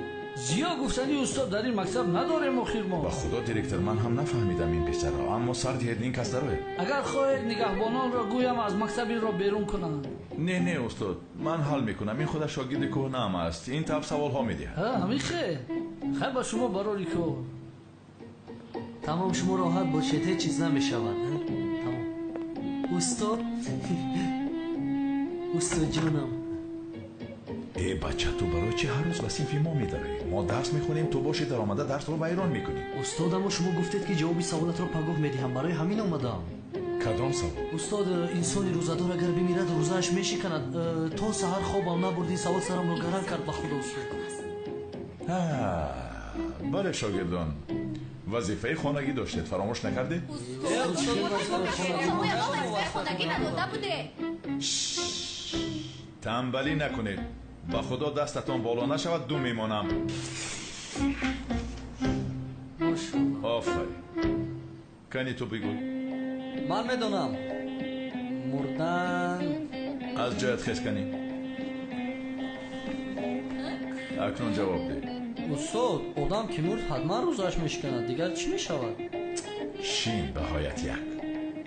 Зиё гуфтани устод дар ин мактаб надорем охир мо. Ба худо, директор, ман ҳам нафаҳмидам ин писарро, аммо сар диҳед, ин кас дарояд. Агар хоҳед, нигаҳбононро гӯям аз мактаб инро берун кунанд. Не, не, устод, ман ҳал мекунам. Ин худаш шогирди кӯҳнаам аст, ин таб саволҳо медиҳад. Ҳа, ҳамин хел. Хайр, ба шумо барори кор. Тамом, шумо роҳат бошед, ҳеҷ чиз намешавад. Тамом. Устод, устодҷонам. Э, бача, ту барои чӣ ҳар рӯз ба синфи мо медароӣ? Мо дарс мехонем, ту бошӣ даромада дарсро вайрон мекунӣ. Устод, аммо шумо гуфтед, ки ҷавоби саволатро пагоҳ медиҳам, барои ҳамин омадам. Кадом савол? Устод, инсони рӯзадор агар бимирад, рӯзааш мешиканад. То саҳар хобам набурд, ин савол сарамро гаран кард, ба худо, устод. Бале, шогирдон, вазифаи хонагӣ доштед, фаромӯш накардед? Хонагӣ надода буде. Танбалӣ накунед. Ба худо, дастатон боло нашавад, ду мемонам. Офарин. Кани ту бигӯ. Ман медонам. Мурдан. Аз ҷоят хез, кани. Акнун ҷавоб деҳ. Устод, одам ки мурд, ҳатман рӯзааш мешиканад, дигар чӣ мешавад? Шин, баҳоят як.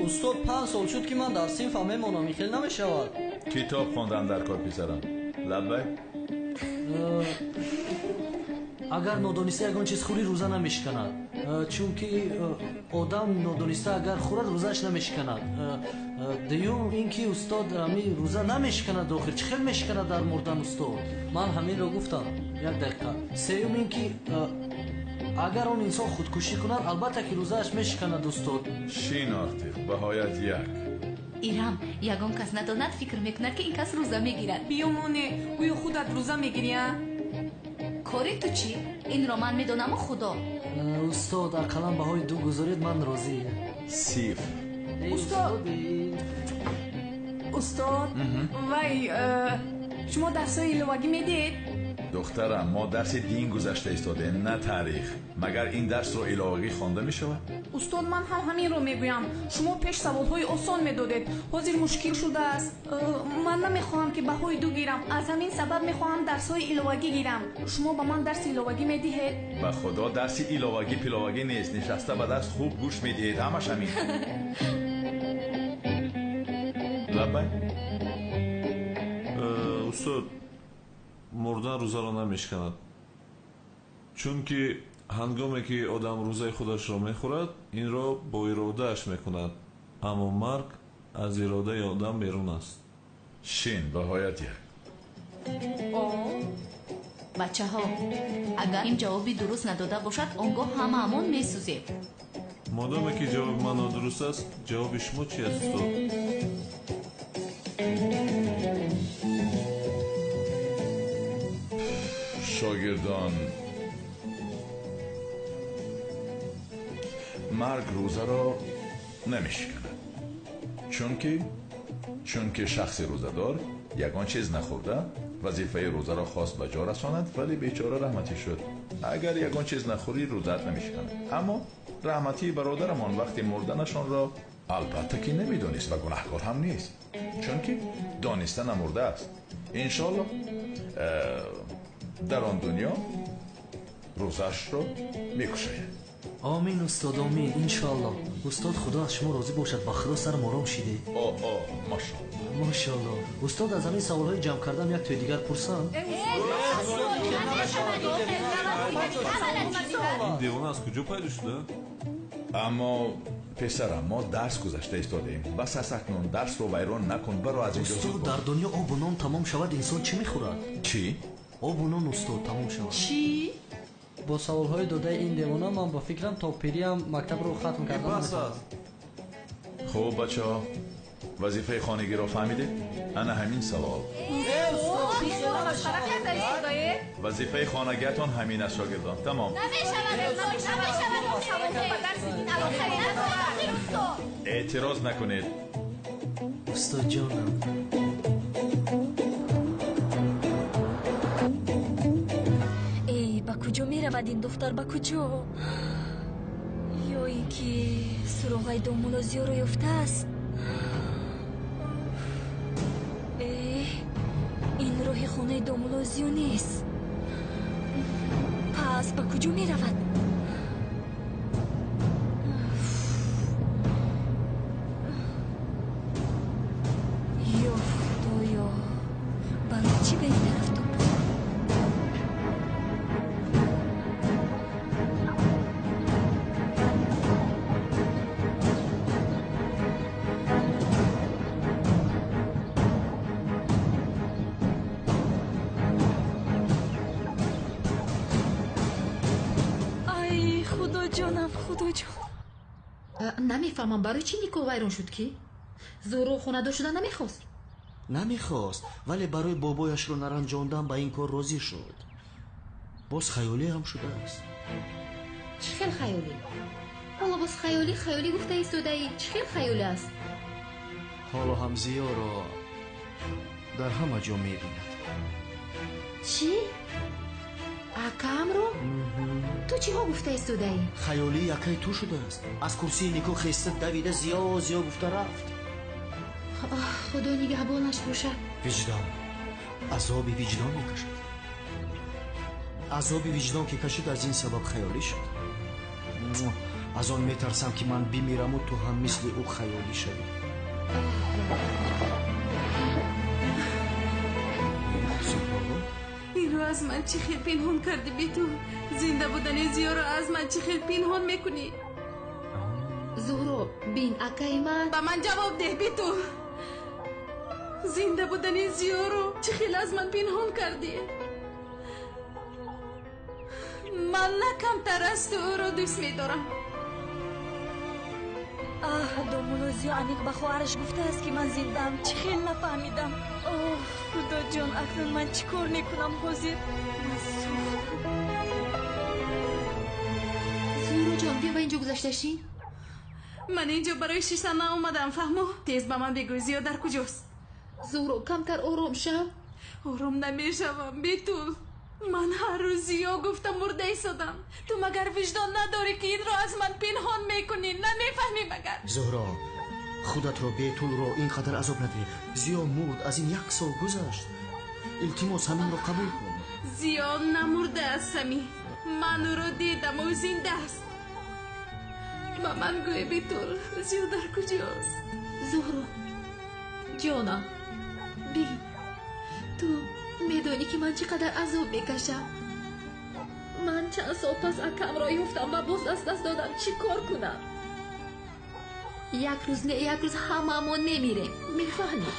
Устод, 5 сол шуд, ки ман дар синфам мемонам, ин хел намешавад. Китоб хондан дар кор, писарам. Лаббай. Агар нодониста ягон чиз хӯрӣ, рӯза намешиканад, чунки одам нодониста агар хӯрад, рӯзааш намешиканад. Дуюм ин ки, устод, ҳамин рӯза намешиканад, охир чӣ хел мешиканад дар мурдан, устод? Ман ҳаминро гуфтам. Як дақиқа. Сеюм ин ки агар он инсон худкушӣ кунад, албатта ки рӯзааш мешиканад, устод. Шин, артиқ, баҳоят як. Ирам, ягон кас надонад, фикр мекунад, ки ин кас рӯза мегирад. Биёмоне, гӯё худат рӯза мегирӣ, а? Кори ту чӣ? Инро ман медонаму Худо. Устод, ақаллан баҳои 2 гузоред, ман розӣ. 0. Устод, устод, вай, шумо дарсҳои иловагӣ медиҳед? Духтарам, мо дарси дин гузашта истодем, на таърих. Магар ин дарсро иловагӣ хонда мешавад? Устод, ман ҳам ҳаминро мегӯям. Шумо пеш саволҳои осон медодед, ҳозир мушкил шудааст. Ман намехоҳам ки баҳои 2 гирам. Аз ҳамин сабаб мехоҳам дарсҳои иловагӣ гирам. Шумо ба ман дарси иловагӣ медиҳед? Ба Худо, дарси иловагӣ пиловагӣ нест. Нишаста ба дарс хуб гӯш медиҳед, ҳамаш ҳамин. Лаббай. Устод, мурдан рӯзаро намешканад, чунки ҳангоме ки одам рӯзаи худашро мехӯрад, инро бо иродааш мекунад, аммо марг аз иродаи одам берун аст. Шин, баҳоят 1. Бачаҳо, агар ин ҷавоби дуруст надода бошад, он гоҳ ҳамаамон месӯзем. Модоме ки ҷавоби ман нодуруст аст, ҷавоби шумо чи аст, устод? Шогирдон, марг рӯзаро намешиканад, чунки шахси рӯзадор ягон чиз нахӯрда вазифаи рӯзаро хост ба ҷо расонад, вале бечора раҳматӣ шуд. Агар ягон чиз нахӯрӣ, рӯзаат намешиканад. Аммо раҳматии бародарамон вақти мурданашонро албатта ки намедонист ва гунаҳкор ҳам нест, чунки дониста намурдааст. Иншоалло дар он дунё рӯзаашро мекушояд. Омин, устод, омин, иншоалло. Устод, Худо аз шумо розӣ бошад, ба Худо сар мором шиде. О, машоалло. Машоалло. Устод, аз ҳамин саволҳои ҷамъ кардам як тои дигар пурсам? Ин девона аз куҷо пайдо шуда? Аммо писарам, мо дарс гузашта истодаем. Бас аст акнун, дарсро вайрон накун, баро аз инҷо. Устод, дар дунё обу нон тамом шавад, инсон чӣ мехӯрад? Чӣ? Обу нон, устод, тамом шавад. Чӣ? Бо саволҳои додаи ин девона ман ба фикрам то пириам мактабро хатм кардам. Бас аст. Хуб, бачаҳо, вазифаи хонагиро фаҳмидед? Ана ҳамин савол. Вазифаи хонагиатон ҳамин аст, шогирдон. Тамом. Эътироз накунед. Устод ҷонам. Эй, ба куҷо меравад ин духтар, ба куҷо? Ё ин ки суроғаи домулло Зиёро ёфтааст? Ин роҳи хонаи домулло Зиё нест. Пас ба куҷо меравад? Ё Худоё, барои чӣ ба ин тараф топид? Намефаҳмам, барои чӣ никоҳ вайрон шуд, ки Зуҳро хонадор шуда намехост? Намехост, вале барои бобояшро наранҷондан ба ин кор розӣ шуд. Боз хаёлӣ ҳам шудааст. Чӣ хел хаёлӣ? Ҳоло боз хаёлӣ хаёлӣ гуфта истодаӣ. Чӣ хел хаёлӣ аст? Ҳоло ҳам Зиёро дар ҳама ҷо мебинад. Чӣ? Акамро? Ту чиҳо гуфта истодаӣ? Хаёлии якаи ту шудааст. Аз курсии никоҳ хеста давида Зиё Зиё гуфта рафт. Худо нигаҳбонаш бошад. Виҷдон, азоби виҷдон мекашад. Азоби виҷдон ки кашид, аз ин сабаб хаёлӣ шуд. Аз он метарсам, ки ман бимираму ту ҳам мисли ӯ хаёлӣ шавӣ. Инро аз ман чӣ хел пинҳон кардӣ, биту? Зинда будани Зиёро аз ман чӣ хел пинҳон мекунӣ? Зуҳро, бин, акаи ман. Ба ман ҷавоб деҳ, биту. Зинда будани Зиёро чӣ хел аз ман пинҳон кардӣ? Ман на камтар аз ту ӯро дӯст медорам. Аҳ, домулло Зиё аниқ ба хоҳараш гуфтааст, ки ман зиндаам. Чӣ хел нафаҳмидам. Оҳ, Худоҷон, акнун ман чӣ кор мекунам ҳозир? Ман сӯхтам. Биё ба инҷо гузашта шин. Ман инҷо барои шиштан наомадам, фаҳмо? Тез ба ман бигӯй, Зиё дар куҷост? Зуҳро, камтар ором шав. Ором намешавам, Бетул. Ман ҳар рӯз Зиё гуфта мурда истодам. Ту магар виҷдон надорӣ, ки инро аз ман пинҳон мекунӣ? Намефаҳмӣ магар? Зуҳро, худатро Бетулро ин қадар азоб надиҳ. Зиё мурд, аз ин як сол гузашт. Илтимос, ҳаминро қабул кун. Зиё намурдааст, Самӣ. Ман ӯро дидам, ӯ зинда аст. Ба ман гӯй, Бетул, Зиё дар куҷост? Зуҳро, ҷонам, бин, ту медонӣ, ки ман чӣ қадар азоб мекашам. Ман чанд сол пас акамро ёфтам ва боз аз даст додам. Чӣ кор кунам? Як рӯз не, як рӯз ҳамаамон мемирем, мефаҳмӣ?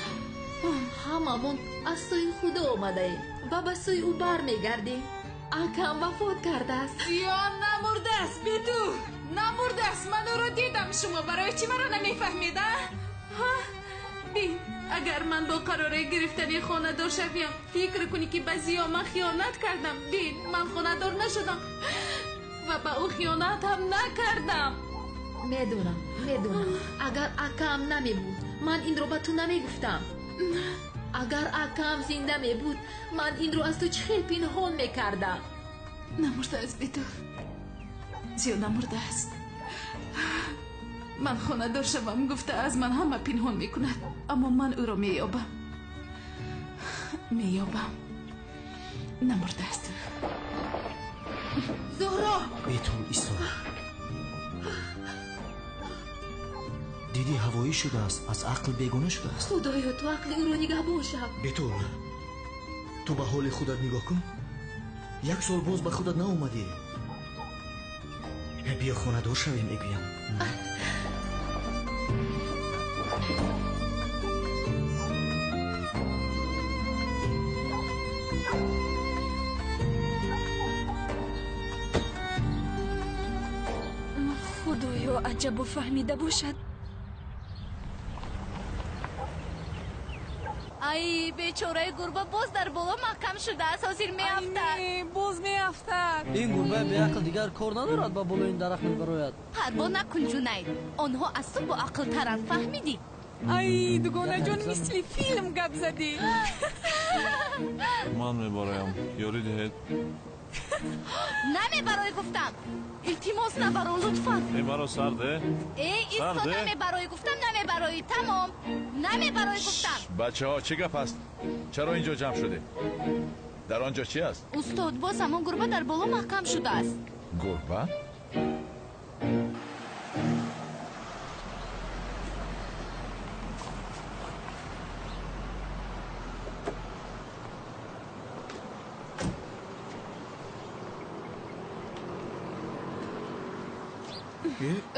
Ҳамаамон аз сӯи Худо омадаем ва ба сӯи ӯ бармегардем. Акам вафот кардааст. Зиё намурдааст, Бетул, намурдааст. Ман ӯро дидам. Шумо барои чӣ маро намефаҳмед, а? Бин, агар ман бо қарори гирифтани хонадор шавям, фикр кунӣ, ки ба Зиё ман хиёнат кардам. Бин, ман хонадор нашудам ва ба ӯ хиёнат ҳам накардам. Медонам, медонам. Агар акам намебуд, ман инро ба ту намегуфтам. Агар акам зинда мебуд, ман инро аз ту чӣ хел пинҳон мекардам? Намурдааст, Бетул, Зиё намурдааст. Ман хонадор шавам гуфта аз ман ҳама пинҳон мекунад, аммо ман ӯро меёбам, меёбам. Намурдааст. Зуҳро! Бетул, исто. Дидӣ, ҳавоӣ шудааст, аз ақл бегона шудааст. Худоё, ту ақли ӯро нигаҳбон шав. Бетул, ту ба ҳоли худат нигоҳ кун. Як сол боз ба худат наомадӣ. Биё хонадор шавем, мегӯям. Худоё, аҷабо фаҳмида бошад. Ай, бечораи гурба боз дар боло маҳкам шудааст, ҳозир меафтад. Боз меафтад. Ин гурбаи беақл дигар кор надорад, ба болои ин дарахт мебарояд. Парво накун, Ҷунайд, онҳо аз ту боақлтаранд, фаҳмидӣ? Ай, дугонаҷон, мисли филм гап задӣ. Ман мебароям, ёрӣ диҳед. Намебароӣ гуфтам. Илтимос, набаро, лутфан. Э, маро сар де. Э, исто, намебароӣ гуфтам, намебароӣ, тамом. Намебароӣ гуфтам. Бачаҳо, чӣ гап аст? Чаро инҷо ҷамъ шудед? Дар он ҷо чӣ аст? Устод, боз ҳамон гурба дар боло маҳкам шудааст. Гурба?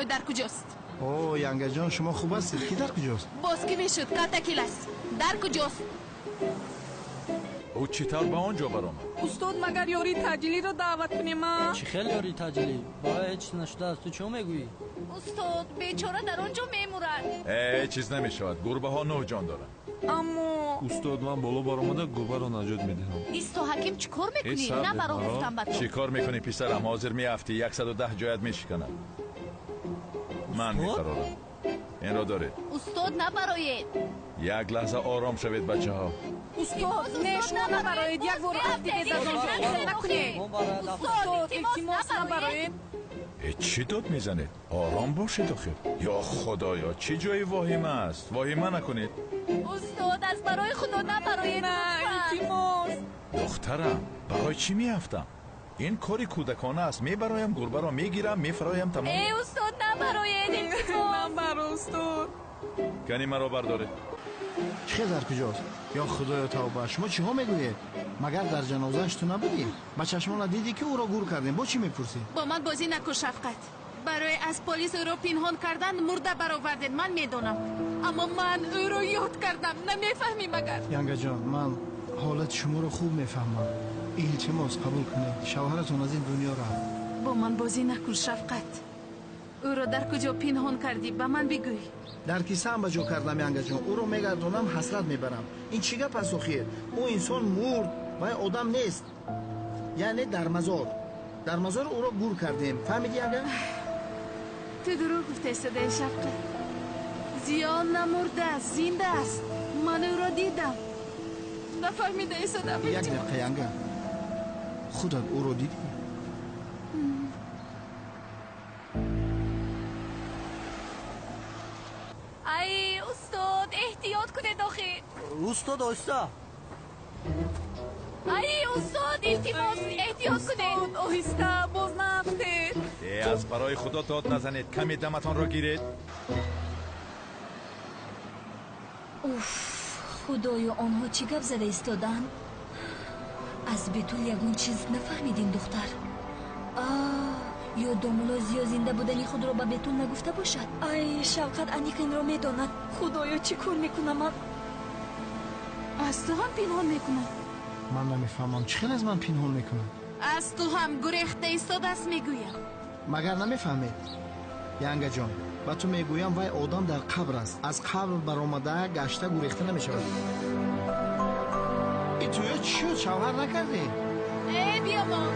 Ӯ дар куҷост? О, янгаҷон, шумо хуб ҳастед? Ки дар куҷост? Боз кӣ мешуд? Калтакилас дар куҷост? Ӯ чӣ тавр ба он ҷо баромад? Устод, магар ёрии таъҷилиро даъват кунем, а? Чӣ хел ёрии таъҷилӣ? Барои ҳеҷ чиз нашудааст. Ту чӣ мегӯӣ? Устод, бечора дар он ҷо мемурад. Э, чиз намешавад. Гурбаҳо нӯҳ ҷон доранд. Аммо устод, ман боло баромада гурбаро наҷот медиҳам. Исто, ҳаким, чӣ кор мекунӣ? Набаро гуфтам ба ту. Чӣ кор мекунӣ, писарам? Ҳозир меафтӣ, 110 ҷоят мешиканад. Ман мефарорам. Инро доред. Устод, набароед. Як лаҳза ором шавед, бачаҳо. Устод, не, шумо набароед. Як бор афтидед аз он ҷо. Накунед. Устод, илтимос, набароед. Э, чӣ дод мезанед? Ором бошед охир. Ё худоё, чӣ ҷои воҳима аст? Воҳима накунед. Устод, аз барои худо набароед. Илтимос. Духтарам, барои чӣ меафтам? Ин кори кӯдакона аст. Мебароям, гурбаро мегирам, мефароям, тамом. Э, устод, набароед, илтимос. Набаро, устод. Кани маро бардоред. Чӣ хел дар куҷост? Ё худоё, тавба, шумо чиҳо мегӯед? Магар дар ҷанозааш ту набудӣ? Ба чашмона дидӣ, ки ӯро гур кардем. Бо чӣ мепурсӣ? Бо ман бозӣ накун, Шафқат. Барои аз полис ӯро пинҳон кардан мурда баровардед, ман медонам. Аммо ман ӯро ёд кардам. Намефаҳмӣ магар? Янгаҷон, ман ҳолати шуморо хуб мефаҳмам. Илтимос, қабул кунед, шавҳаратон аз ин дунё рафт. Бо ман бозӣ накун, Шафқат. Ӯро дар куҷо пинҳон кардӣ, ба ман бигӯй. Дар кисаам ба ҷо кардам, янгаҷон. Ӯро мегардонам, ҳасрат мебарам. Ин чӣ гап аст охир? Ӯ инсон мурд, вай одам нест. Яъне дар мазор, дар мазор ӯро гур кардем. Фаҳмидӣ, янга? Ту дурӯғ гуфта истодаи, Шавқат. Зиё намурдааст, зинда аст. Ман ӯро дидам. Нафаҳмида истодам. Як дақиқа, янга. Худат ӯро дидӣ? Ай, устод, эҳтиёт кунед охи. Устод, оҳиста. Ай, устод, илтимос, эҳтиёт кунед. Устод, оҳиста, боз наафтед. Аз барои худо дод назанед, каме даматонро гиред. Уф, худоё, онҳо чӣ гап зада истодаанд? Аз Бетул ягон чиз нафаҳмидин, духтар. Ё домуло Зиё зинда будани худро ба Бетул нагуфта бошад? Ай, Шавқат аниқ инро медонад. Худоё, чӣ кор мекунам ман? Аз ту ҳам пинҳон мекунад. Ман намефаҳмам, чӣ хел аз ман пинҳон мекунад? Аз ту ҳам гурехта истодааст, мегӯям. Магар намефаҳмед? Янгаҷон, ба ту мегӯям, вай одам дар қабр аст. Аз қабр баромада гашта гурехта намешавад. И туё чӣ шуд? Шавҳар накардӣ? Э, биёмон.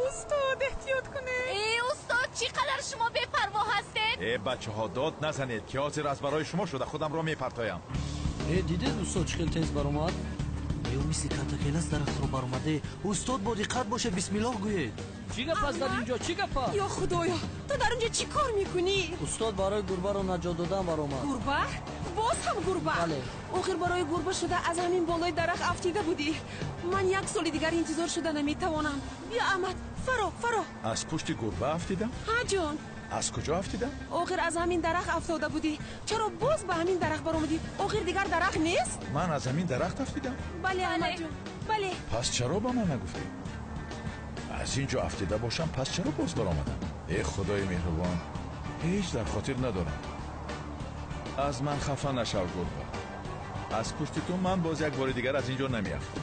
Устод, эҳтиёт кунед. Э, устод, чӣ қадар шумо бепарво ҳастед? Э, бачаҳо, дод назанед, ки ҳозир аз барои шумо шуда худамро мепартоям. Э, дидед, устод чӣ хел тез баромад? Ё мисли калтакелас дарахтро баромаде. Устод, бо диққат бошед, бисмиллоҳ гӯед. Чӣ гап аст дар инҷо? Чӣ гап аст? Ё худоё, ту дар онҷо чӣ кор мекунӣ? Устод барои гурбаро наҷот додан баромад. Гурба? Боз ҳам гурба? Бале. Охир барои гурба шуда аз ҳамин болои дарахт афтида будӣ. Ман як соли дигар интизор шуда наметавонам. Биё, Аҳмад, фаро, фаро. Аз пушти гурба афтидам? Ҳа, ҷон. Аз куҷо афтидам? Охир аз ҳамин дарахт афтода будӣ. Чаро боз ба ҳамин дарахт баромадӣ? Охир дигар дарахт нест? Ман аз ҳамин дарахт афтидам? Бале, Аҳмадҷон, бале. Пас чаро ба ман нагуфтӣ? Аз ин ҷо афтида бошам, пас чаро боз баромадам? Э, худои меҳрубон, ҳеҷ дар хотир надорам. Аз ман хафа нашав, гурба. Аз пушти ту ман боз як бори дигар аз ин ҷо намеафтам.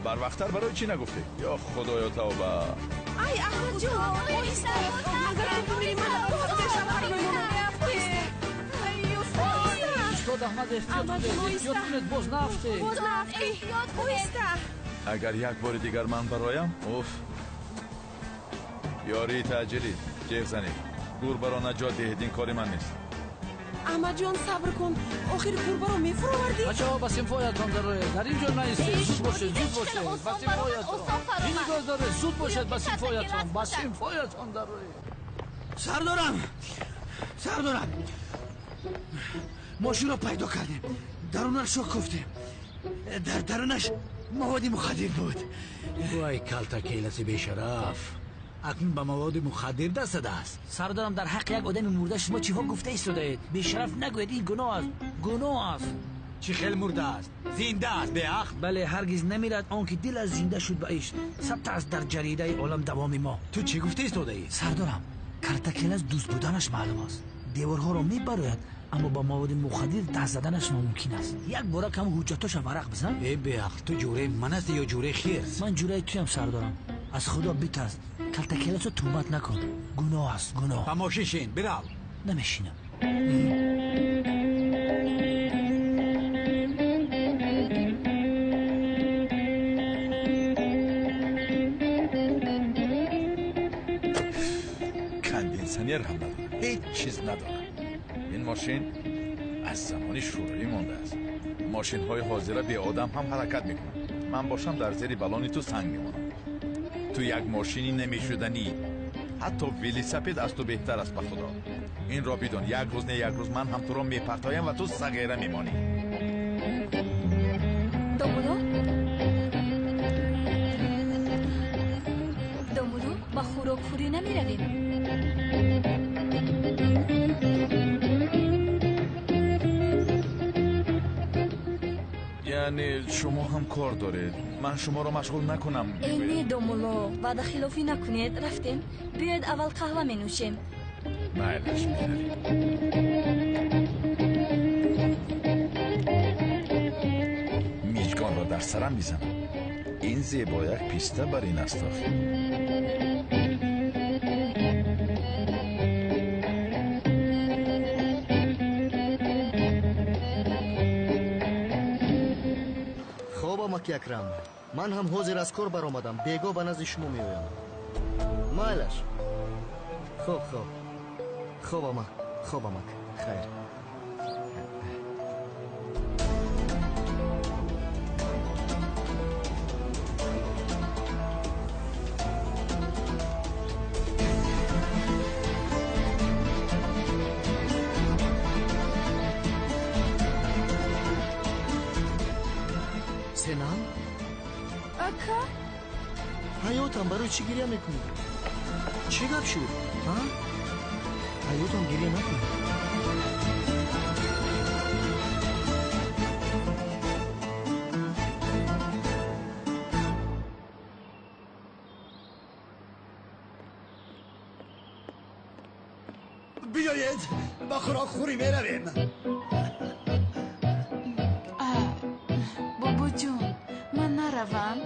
Барвақттар барои чӣ нагуфтӣ? Ё худоё, тавба! Ай, Аҳмадҷон, оҳиста. Агар ту бимирӣ, ман боз бешавҳар мемонам. Устод Аҳмад, эҳтиёт кунед, эҳтиёт кунед, боз наафтед. Боз наафтед, оҳиста. Агар як бори дигар ман бароям, уф. Ёрии таъҷилӣ, ҷеғ занед. Гурбаро наҷот диҳед, ин кори ман нест. Аҳмадҷон, сабр кун. Охир гурбаро мефуровардӣ? Бачаҳо, ба синфҳоятон дароед. Дар ин ҷо наистед. Зуд бошед, зуд бошед. Ба синфҳоятон. Чӣ нигоҳ доред? Зуд бошед, ба синфҳоятон. Ба синфҳоятон дароед. Сардорам, сардорам, мошинро пайдо кардем. Дарунашро кофтем. Дар дарунаш маводи мухаддир буд. Вай, калтакеласи бешараф, акнун ба маводи мухаддир даст задааст. Сардорам, дар ҳаққи як одами мурда шумо чиҳо гуфта истодаед? Бешараф нагӯед, ин гуноҳ аст, гуноҳ аст. Чӣ хел мурдааст? Зинда аст, беақл. Бале, ҳаргиз намирад он ки дил аз зинда шуд ба ишқ. Сабт аст дар ҷаридаи олам давоми мо. Ту чӣ гуфта истодаӣ? Сардорам, калтакелас дӯст буданаш маълум аст. Деворҳоро мебарояд, аммо ба маводи мухаддир даст заданаш номумкин аст. Як бора кам ҳуҷҷатоша варақ бизан. Э, беақл, ту ҷураи ман ҳастӣ ё ҷураи хирс? Ман ҷураи туям, сардорам. Аз худо битарс, калтакеласо туҳмат накун. Гуноҳ аст, гуноҳ. Ба мошин шин, бирав. Намешинам. Кондитсионер ҳам надорад, ҳеҷ чиз надорад. Ин мошин аз замони шӯравӣ мондааст. Мошинҳои ҳозира беодам ҳам ҳаракат мекунанд. Ман бошам дар зери балони ту санг мемонам. Ту як мошини намешуданӣ. Ҳатто велосипед аз ту беҳтар аст, ба худо. Инро бидон, як рӯз не як рӯз ман ҳам туро мепартоям ва ту сағира мемонӣ. Домуло? Домуло, ба хӯрокхӯрӣ намеравем? Яъне шумо ҳам кор доред. Ман шуморо машғул накунам. Э, не, домуло, ваъдахилофӣ накунед. Рафтем. Биёед, аввал қаҳва менӯшем. Майлаш, меравем. Миҷгонро дар сарам мизанам. Ин зебояк писта бар ин аст охир. Амаки Акрам, ман ҳам ҳозир аз кор баромадам. Бегоҳ ба назди шумо меоям. Майлаш. Хоб, хоб. Хоб, амак. Хоб, амак. Хайр. Сенам? Ака? Ҳаётам, барои чӣ гиря мекунӣ? Чӣ гап шуд? А? Ҳаётам, гиря накун. Биёед, ба хӯрокхӯрӣ меравем. Бобоҷон, ман наравам.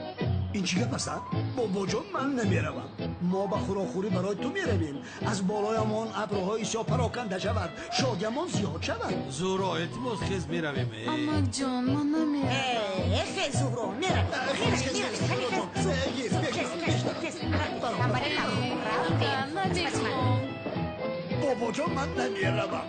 Ин чӣ гап аст? Бобоҷон, ман намеравам. Мо ба хӯрокхӯрӣ барои ту меравем. Аз болоямон абрҳои сиёҳ пароканда шавад, шодиямон зиёд шавад. Зуҳро, илтимос, хез, меравем. Амакҷон, ман намеравам. Хез, Зуҳро, меравем. Намехоҳам. Бобоҷон, ман намеравам.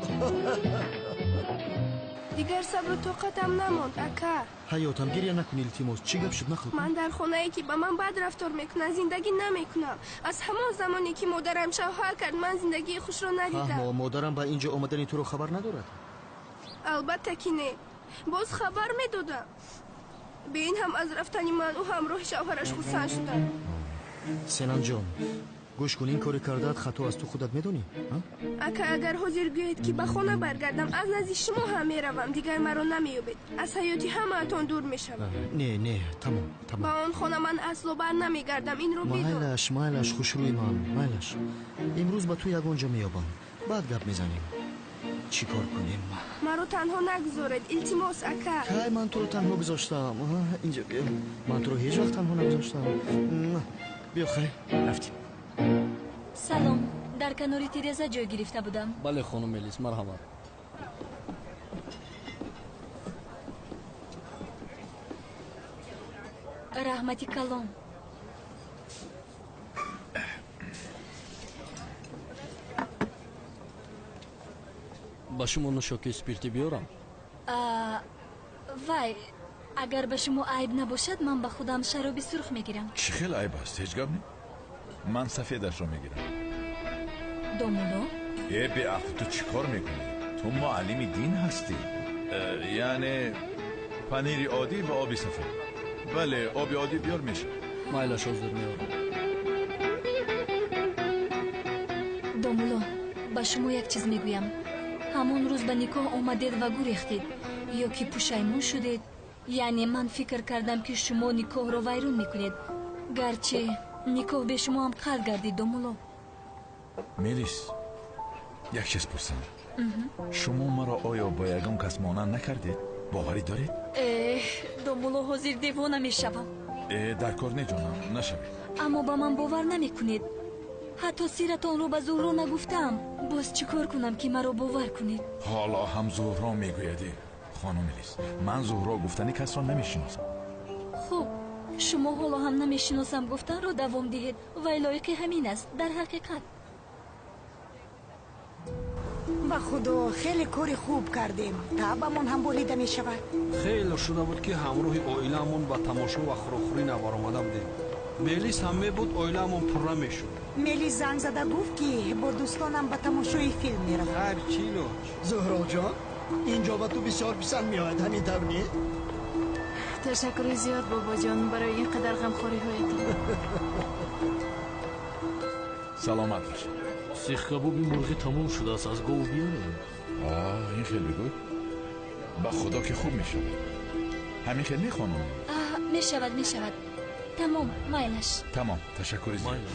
Дигар сабру тоқатам намонд, ака. Ҳаётам, гиря накун, илтимос. Чӣ гап шуд, нақл кун. Ман дар хонае, ки ба ман бад рафтор мекунанд, зиндагӣ намекунам. Аз ҳамон замоне, ки модарам шавҳар кард, ман зиндагии хушро надидам. Фаҳмо, модарам ба ин ҷо омадани туро хабар надорад? Албатта ки не. Боз хабар медодам. Бе ин ҳам аз рафтани ман ӯ ҳамроҳи шавҳараш хурсанд шуданд. Сенамҷон, гӯш кун, ин коре кардаат хато аст, ту худат медонӣ? Ака, агар ҳозир гӯед, ки ба хона баргардам, аз назди шумо ҳам меравам, дигар маро намеёбед. Аз ҳаёти ҳамаатон дур мешавам. Не, не, тамом, тамом. Ба он хона ман асло бар намегардам, инро бидон. Майлаш, майлаш, хушрӯи ман, майлаш. Имрӯз ба ту ягон ҷо меёбам, баъд гап мезанем. Чӣ кор кунем? Маро танҳо нагузоред, илтимос, ака. Кай ман туро танҳо гузоштам? Инҷо биё. Ман туро ҳеҷ вақт танҳо нагузоштам. Биё, хайр, рафтем. Салом, дар канори тиреза ҷой гирифта будам. Бале, хонум Мелис, марҳамат. Раҳмати калон. Ба шумо нӯшокии спиртӣ биёрам? Вай, агар ба шумо айб набошад, ман ба худам шароби сурх мегирам. Чӣ хел айб аст? Ҳеҷ гап не. Ман сафедашро мегирам. Домуло? Э, беақл, ту чӣ кор мекунӣ? Ту муаллими дин ҳастӣ. Яъне панири оддӣ ва оби сафед. Бале, оби оддӣ биёр мешавад. Майлаш, ҳозир меорам. Домуло, ба шумо як чиз мегӯям. Ҳамон рӯз ба никоҳ омадед ва гурехтед, ё ки пушаймон шудед. Яъне ман фикр кардам, ки шумо никоҳро вайрон мекунед. Гарчи никоҳ бе шумо ҳам қатл гардид, домуло. Мелис, як чиз пурсам. Шумо маро оё бо ягон кас монанд накардед? Боварӣ доред? Эҳ, домуло, ҳозир девона мешавам. Э, дар кор не, ҷонам, нашавед. Аммо ба ман бовар намекунед. Ҳатто сиратонро ба Зуҳро нагуфтаам. Боз чӣ кор кунам, ки маро бовар кунед? Ҳоло ҳам Зуҳро мегӯяд. Хонум Мелис, ман Зуҳро гуфтани касро намешиносам. Хуб, шумо ҳоло ҳам намешиносам гуфтанро давом диҳед. Вай лоиқи ҳамин аст, дар ҳақиқат. Ба худо, хеле кори хуб кардем. Таъбамон ҳам болида мешавад. Хеле шуда буд, ки ҳамроҳи оилаамон ба тамошо ва хӯрокхӯрӣ набаромада будем. Мелис ҳам мебуд, оилаамон пурра мешуд. Мелис занг зада гуфт, ки бо дӯстонам ба тамошои филм меравам. Хайр, чӣ лоҷ? Зуҳроҷон, ин ҷо ба ту бисёр писанд меояд, ҳамин тавр не? Ташаккури зиёд, бобоҷон, барои ин қадар ғамхориҳоятон. Саломат бошед. Сихкабоби мурғӣ тамом шудааст, аз гов биёрем. Ин хел бигӯй, ба худо ки хуб мешавад. Ҳамин хел не, хонум? Мешавад, мешавад. Тамом, майлаш. Тамом, ташаккури зиёд. Майлаш.